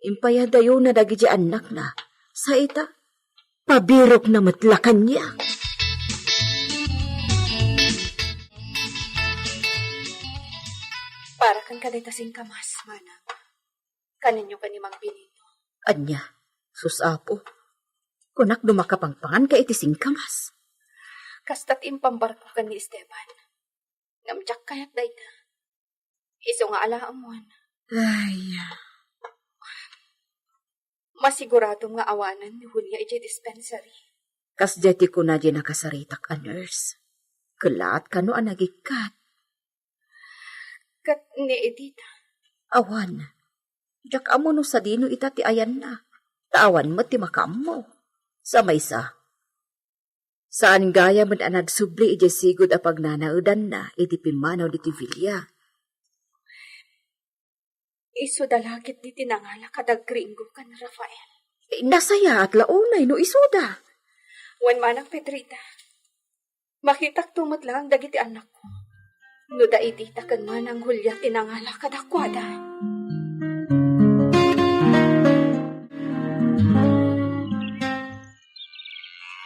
Impayadayona dagiti annakna. Sa ita, pabirokna met la kaniak. Arakan ka dayta singkamas, manang. Kanenyo ken ni Mang Benito. Ania? Sus, Apo. Kunak no makapangpangan ka iti singkamas. Kasta ti impambarko ken ni Esteban. Ngem diak kayat dayta. Isu nga alaamon. Ay. Masiguradom nga awanen ni Julia idiay dispensary. Kasdiay ti kuna diay nakasaritak a nurse. Kellaat kano a nagikkat. Ket ni Edita? Awan. Diak ammo no sadino ita ti ayanna. Ta awan met ti makaammo. Sa maysa, saan gayam a nagsubli idiay sigud a pagnanaedanna iti pimmanaw ditoy villa. Isuda la ketdi ti nangala kada gringo ken Rafael. Eh, nasayaat la unay no isuda. Wen manang Pedrita, makitakto met laeng dagiti annakko. No da Edita ken manang Julia ti nangala kadakuada.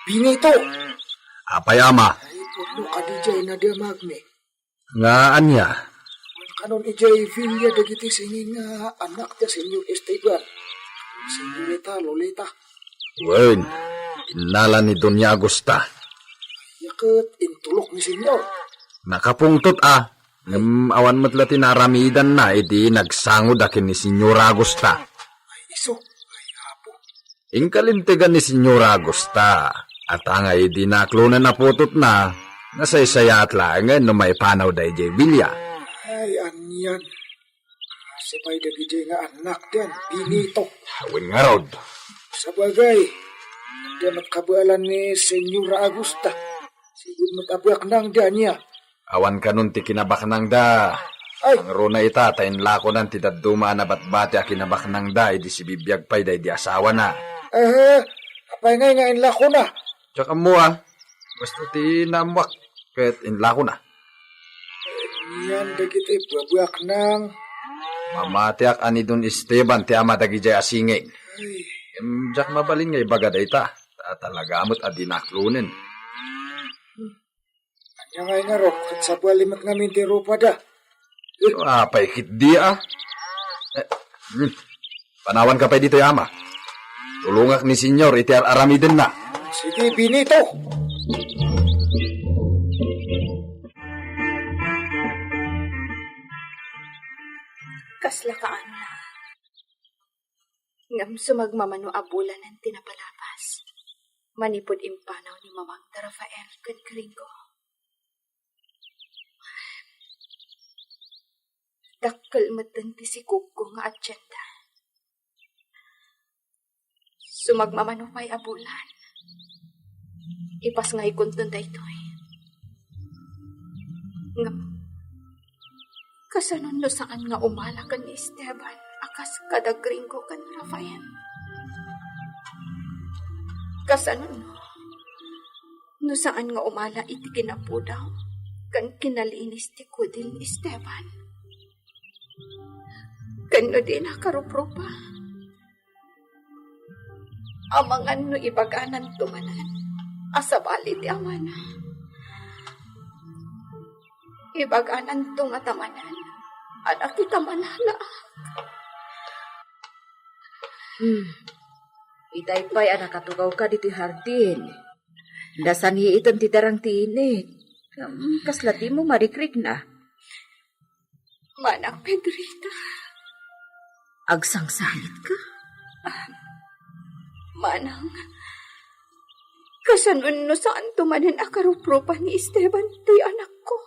Benito! Apay, ama? Ay, pudno kadi jay nadamagmi. Nga ania? Kanon idiay villa dagiti singing nga anak ti Senyor Esteban. Senyorita Lolita. Wen, innala ni Doña Agusta. Aya ket intulok ni Senyor. Nakapungtot a. Ngem awan met la ti naramidanna idi nagsangod a ken ni Senyora Agusta. Ay, isu. Ay, apo. Inkalintegan ni Senyora Agusta, ata nga idi naklonen a putotna, nasaysayaat laengen no maipanawda idiay villa. Ay, anian. Kasi pay dagiti nga annak dian, Benito. Wen ngarud. Sabagay, adda met kabaelan ni Senyora Agusta. Sigud met a baknang dian nia. Awan kanon ti kinabaknangda. Ay. Nangruna ita ta inlakonan ti dadduma a nabatbati a kinabaknangda idi sibibiag pay daydi asawana. Aha, apay ngay nga inlakona? Diak ammo a. Basta ti naammuak ket inlakona. Anian dagiti babaknang. Mamatiak a ni Don Esteban ti ama dagidiay a singing. Ay. Em, diak mabalin nga ibaga dayta. Ta talaga met a di naklonen. Ania ngay ngarud, ket sabali met ngamin ti rupada. Apay ketdi a? Eh, hmm. Panawanka pay ditoy, ama. Tulongak ni Senyor iti ar-aramidenna. Sige, Benito. Kasla kaan. Ngem sumagmamano a bulanen ti napalabas manipud impanaw ni Mamang da Rafael ken Gringo. Dakkel metten ti sikogko nga agenda. Sumagmamano pay a bulan, ipasngaykonton daytoy. Ngem, kasano no saan nga umala ken ni Esteban a kas kada Gringo ken Rafael? Kasano no, no saan nga umala iti kinapudaw ken kinalinis ti kudil ni Esteban? Ken no dina karuprupa, amangan no ibagananto manen a sabali ti amana. Ibagananto ngata manen a nakita manalaak. Hmm. Itay pay a nakatugawka ditoy hardin. Nasangiitan ti darang ti init. Hmm, kasla dimo marikrikna. Manang Pedrita. Agsangsangitka? Ah, Manang, kasano no saanto manen a karuprupa ni Esteban ti anakko?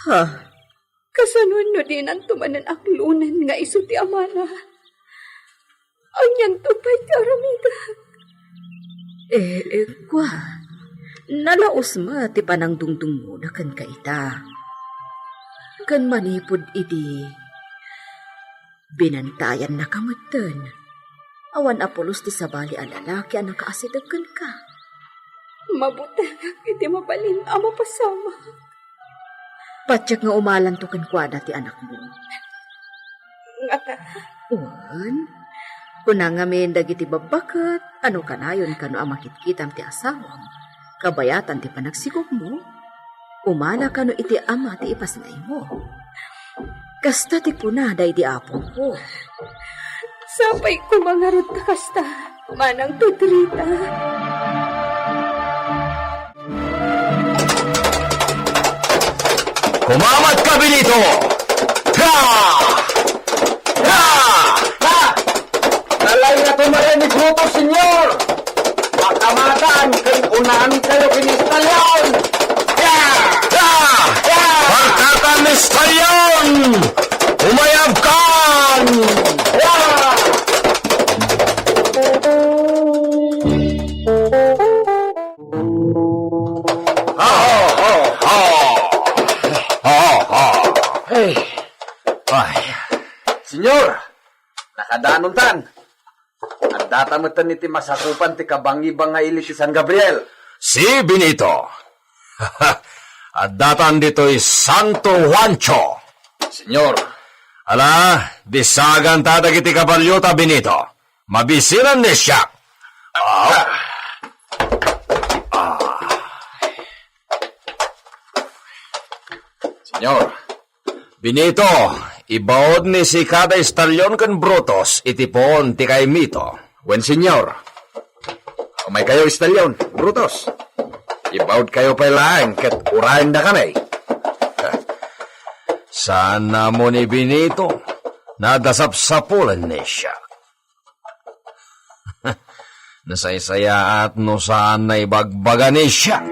Ha? Kasano no dinanto manen aklonen nga isu ti amana? Anianto pay ti aramidek? Eh, eh, kua, nalaus met ti panangdungdungngona kenka ita. Ken manipud idi, binantayannaka metten. Awan a pulos ti sabali a lalaki a nakaasideg kenka. Mabutengak iti mabalin a mapasamak. Patiek nga umalanto kenkuana ti anakmo. Ngata. Wen, kuna ngamin dagiti babbaket, ano kanayon kano a makitkitam ti asawam, kabayatan ti panagsigugmo, umala kano iti ama ti ipasngaymo. Kasta ti kuna daydi apongko. Sapay koma ngarud ta kasta, Manang Pedrita. Kumawat ka, Benito! Ha! Ha! Ha! Nalay nga tumaren ni Brutus, Senyor! Makamatan ken unaan kayo ken ni Stallion! Ya! Ya! Ya! Barkatan ni Stallion! Umayabkan! Ya! Ha, ha, ha, ha. Ha, ha. Ay. Ay. Senyor, nakadanontan. Addata metten iti masakupan ti kabangibangaili ti San Gabriel. Si Benito. Addatan ditoy Santo Juancho. Senyor. Ala, disaganta dagiti kabalio ta, Benito. Mabisinan ni siak. Ah. Ah. Senyor, Benito, ibaod ni sika da Stallion ken Brutus iti puon ti kaimito. Wen, Senyor. Umaykayo, Stallion, Brutus. Ibaodkayo pay laeng ket urayendakami. Saan a ammo ni Benito, nadasapsapulan ni siak. Nasaysayaat no saan naibagbaga ni siak.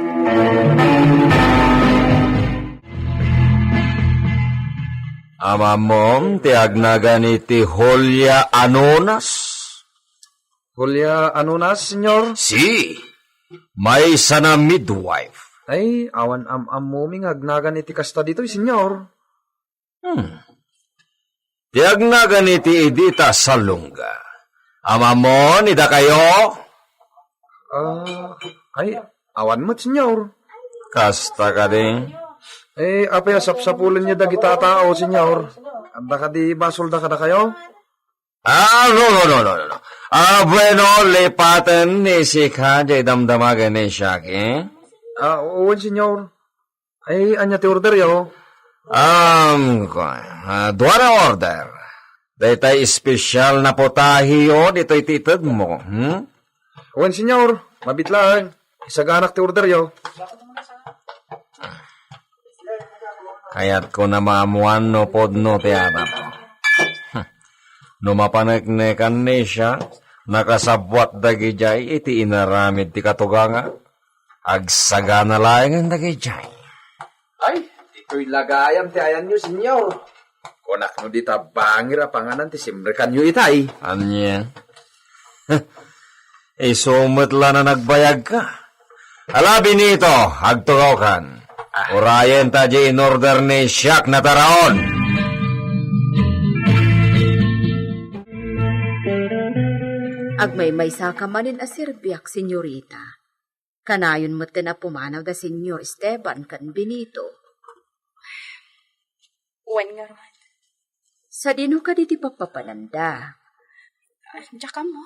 Amam ti agnagan iti Julia Anunas? Julia Anunas, Senyor? Si, maysa a midwife. Ay, awan am-ammomi nga agnagan iti kasta ditoy, Senyor. Hmm. Ti agnagan iti Edita Salonga. Amam ti dakayo? Ah, ay, awan met, Senyor. Kasta kadi? Eh, apay a sapsapulenyo dagita a tao, Senyor? Adda kadi basolda kadakayo? Ah, no, no, no, no, no. Ah, bueno, lipaten ni sika diay damdama ken ni Shaki. Ah, wen, Senyor. Ay, ania ti orderyo? Um, kuan, ah, dua nga order. Daytay espesyal a putaheyo ditoy ti itegmo, hmm? Wen, Senyor. Mabit laeng. Isaganak ti orderyo. Kayatko a maammuan no pudno ti adamko. No mapaneknekan ni siak, nakasabbuat dagidiay iti inaramid ti katuganga. Agsagana laengen dagidiay. Ay, ditoy la gayam ti ayanyo, Senyor. Kunak no dita bangir a panganan ti simrekanyo itay. Ania? Isu met la a nagbayagka. Ala, Benito, agtugawkan. Ah. Urayenta diay in-order ni Shaki a taraon. Agmaymaysaka manen a serbiak, senyorita. Kanayon metten a pumanaw da Senyor Esteban ken Benito. Wen ngarud. Sadino kadi ti papapananda? Ah, diak ammo.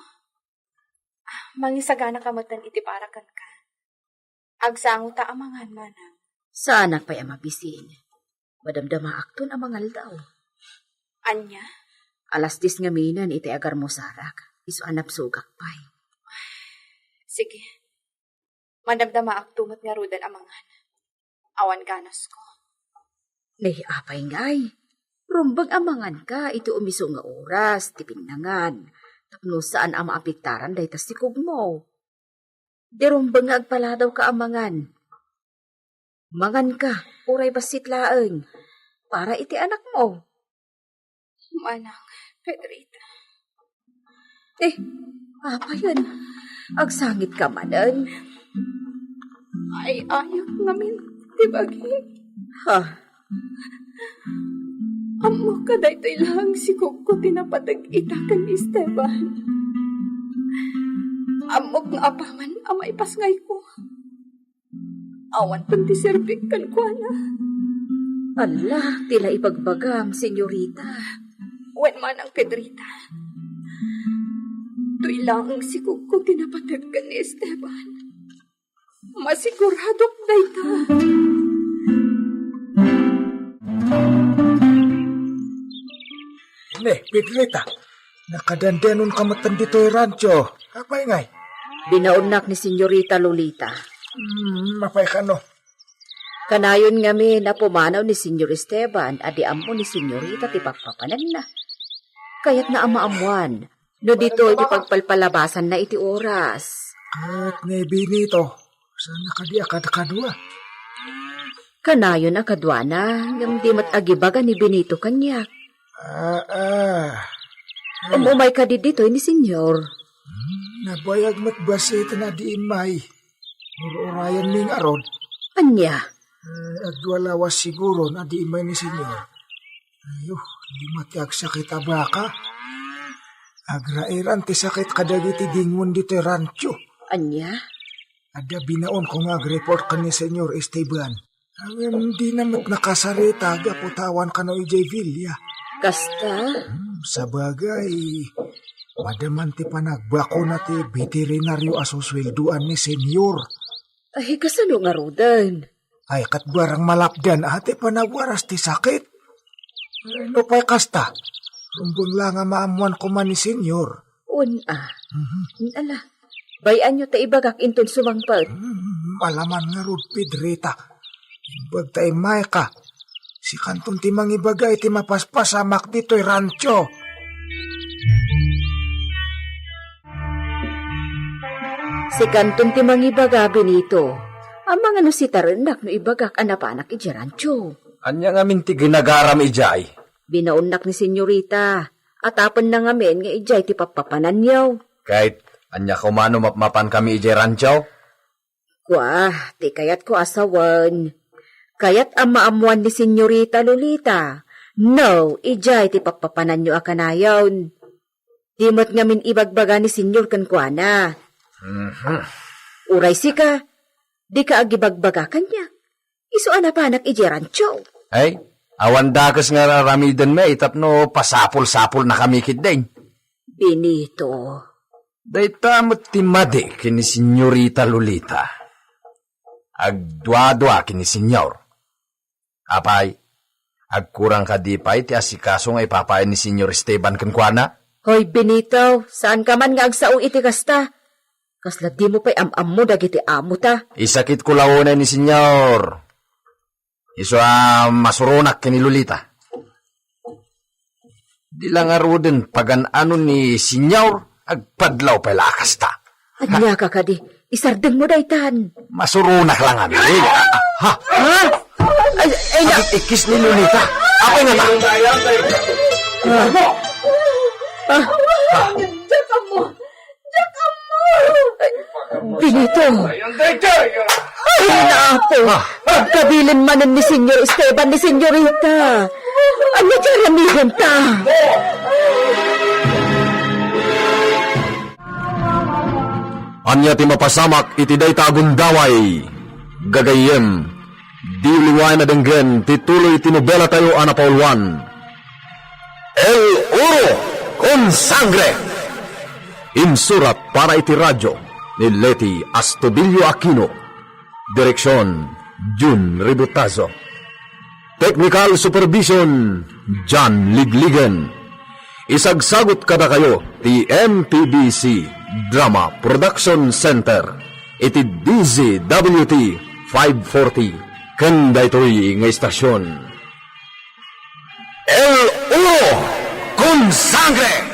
Mangisaganaka metten iti para kenka. Agsangota a mangan, manang. Saanak pay a mabisin. Madamdamaakton a mangaldaw. Ania? Alas dies ngaminen iti agarmusarak. Isu a napsugak pay. Sige. Madamdamaakto met ngaruden a mangan. Awan ganasko. Nay, apay ngay? Rumbeng a manganka iti umisu nga oras ti binnangan tapno saan a maapektaran dayta sikogmo. Di rumbeng nga agpaladawka a mangan. Manganka, uray bassit laeng, para iti anakmo. Manang Pedrita. Eh, apayen? Agsangitka manen? Ay, ayak ngamin ti bagi. Ha? Ammok a daytoy laeng sikogko ti napateg ita ken ni Esteban. Ammok nga apaman a maipasngayko. Awan pay ti serbik kenkuana. Ala, ti la ibagbagam, senyorita. Wen, manang Pedrita. Toy laeng sikogko ti napateg ken ni Esteban. Masiguradok dayta. Ne, Pedrita, nakadandenonka metten ditoy rancho. Apay ngay? Binaonnak ni Senyorita Lolita. Hmm, apay kano? Kanayon ngamin a pumanaw ni Senyor Esteban a di ammo ni Senyorita ti pappapananna. Kayatna a maammuan no ditoy ti pagpalpalabasanna iti oras. Ket ni Benito, saan na kadi a kadkadua? Kanayon a kaduana, ngem di met agibaga ni Benito kaniak. Ah, ah. Ay. Umay kadi ditoy ni Senyor. Hmm, nabayag met bassit a di immay. Ur-urayenmi ngarud. Ania? Eh, adua lawas siguro a di immay ni Senyor. Ayo, di met ti agsakit a baka. Agrairan ti sakit kadagiti dingwen ditoy rancho. Ania? Adda binaonko nga agreport ken ni Senyor Esteban. Ngem dina met nakasarita gapu ta awan kano idiay villa. Kasta? Hmm, sabagay, madaman ti panagbakuna ti beterinario a susueldoan ni Senyor. Ay, kasano ngaruden? Ay, ket barang malapdan a ti panagwaras ti sakit. Ay, no pay kasta, rumbeng la nga maammuan koma ni Senyor. Wen a. Mhm. Ala, bay-anyo ta ibagak inton sumangpet. Hmm, alaman ngarud, Pedrita. Imbag ta immayka. Sikanton ti mangibaga iti mapaspasamak ditoy rancho. Sikanton ti mangibaga, Benito. Amangan no sitarennak no ibagak a napanak idiay rancho. Ania ngamin ti ginagaram idiay? Binaonnak ni Senyorita. Atapenna ngamin nga idiay ti pappapananyo. Ket ania koma no mapmapankami idiay rancho? Kua, ti kayatko a sawen, kayat a maammuan ni Senyorita Lolita no idiay ti pappapananyo a kanayon. Di met ngamin ibagbaga ni Senyor kenkuana. Mhm. Uray sika, dika agibagbaga kaniak. Isu a napanak idiay rancho. Ay, awan dakes nga aramidenmi tapno pasapul-sapulnakami ketdin. Benito. Dayta met ti madi ken ni Senyorita Lolita. Agduadua ken ni Senyor. Apay, agkurang kadi pay ti asikaso nga ipapaay ni Senyor Esteban kenkuana? Hoy, Benito, saanka man nga agsao iti kasta. Kasla dimo pay am-ammo dagiti amota. Isakitko la unay ni Senyor. Isu a masuronak ken ni Lolita. Di la ngaruden pagan-ano ni Senyor, agpadlaw pay la a kasta. Ania ka kadi? Isardengmo daytan. Masuronak la ngamin. Ha? Ha? Ay, ay, na- Agik-ikkis ni Lolita. Apay ngata? Ah. Ah. Diak ammo. Diak ammo. Benito. Ay, na, Apo. Ah. Agkabilin manen ni Senyor Esteban ni Senyorita. Ania ti aramidenta? Ania ti mapasamak iti dayta a gundaway? Gagayyem, diyo liwaen a denggen ti tuloy ti nobelatayo a napauluan, El Oro con Sangre. Insurat para iti radio ni Leti Astudillo Aquino. Direksion, Jun Ributazo. Technical supervision, John Ligligen. Isagsagut kadakayo ti M P B C Drama Production Center iti D Z W T five forty ken daytoy nga istasion. El Oro con Sangre!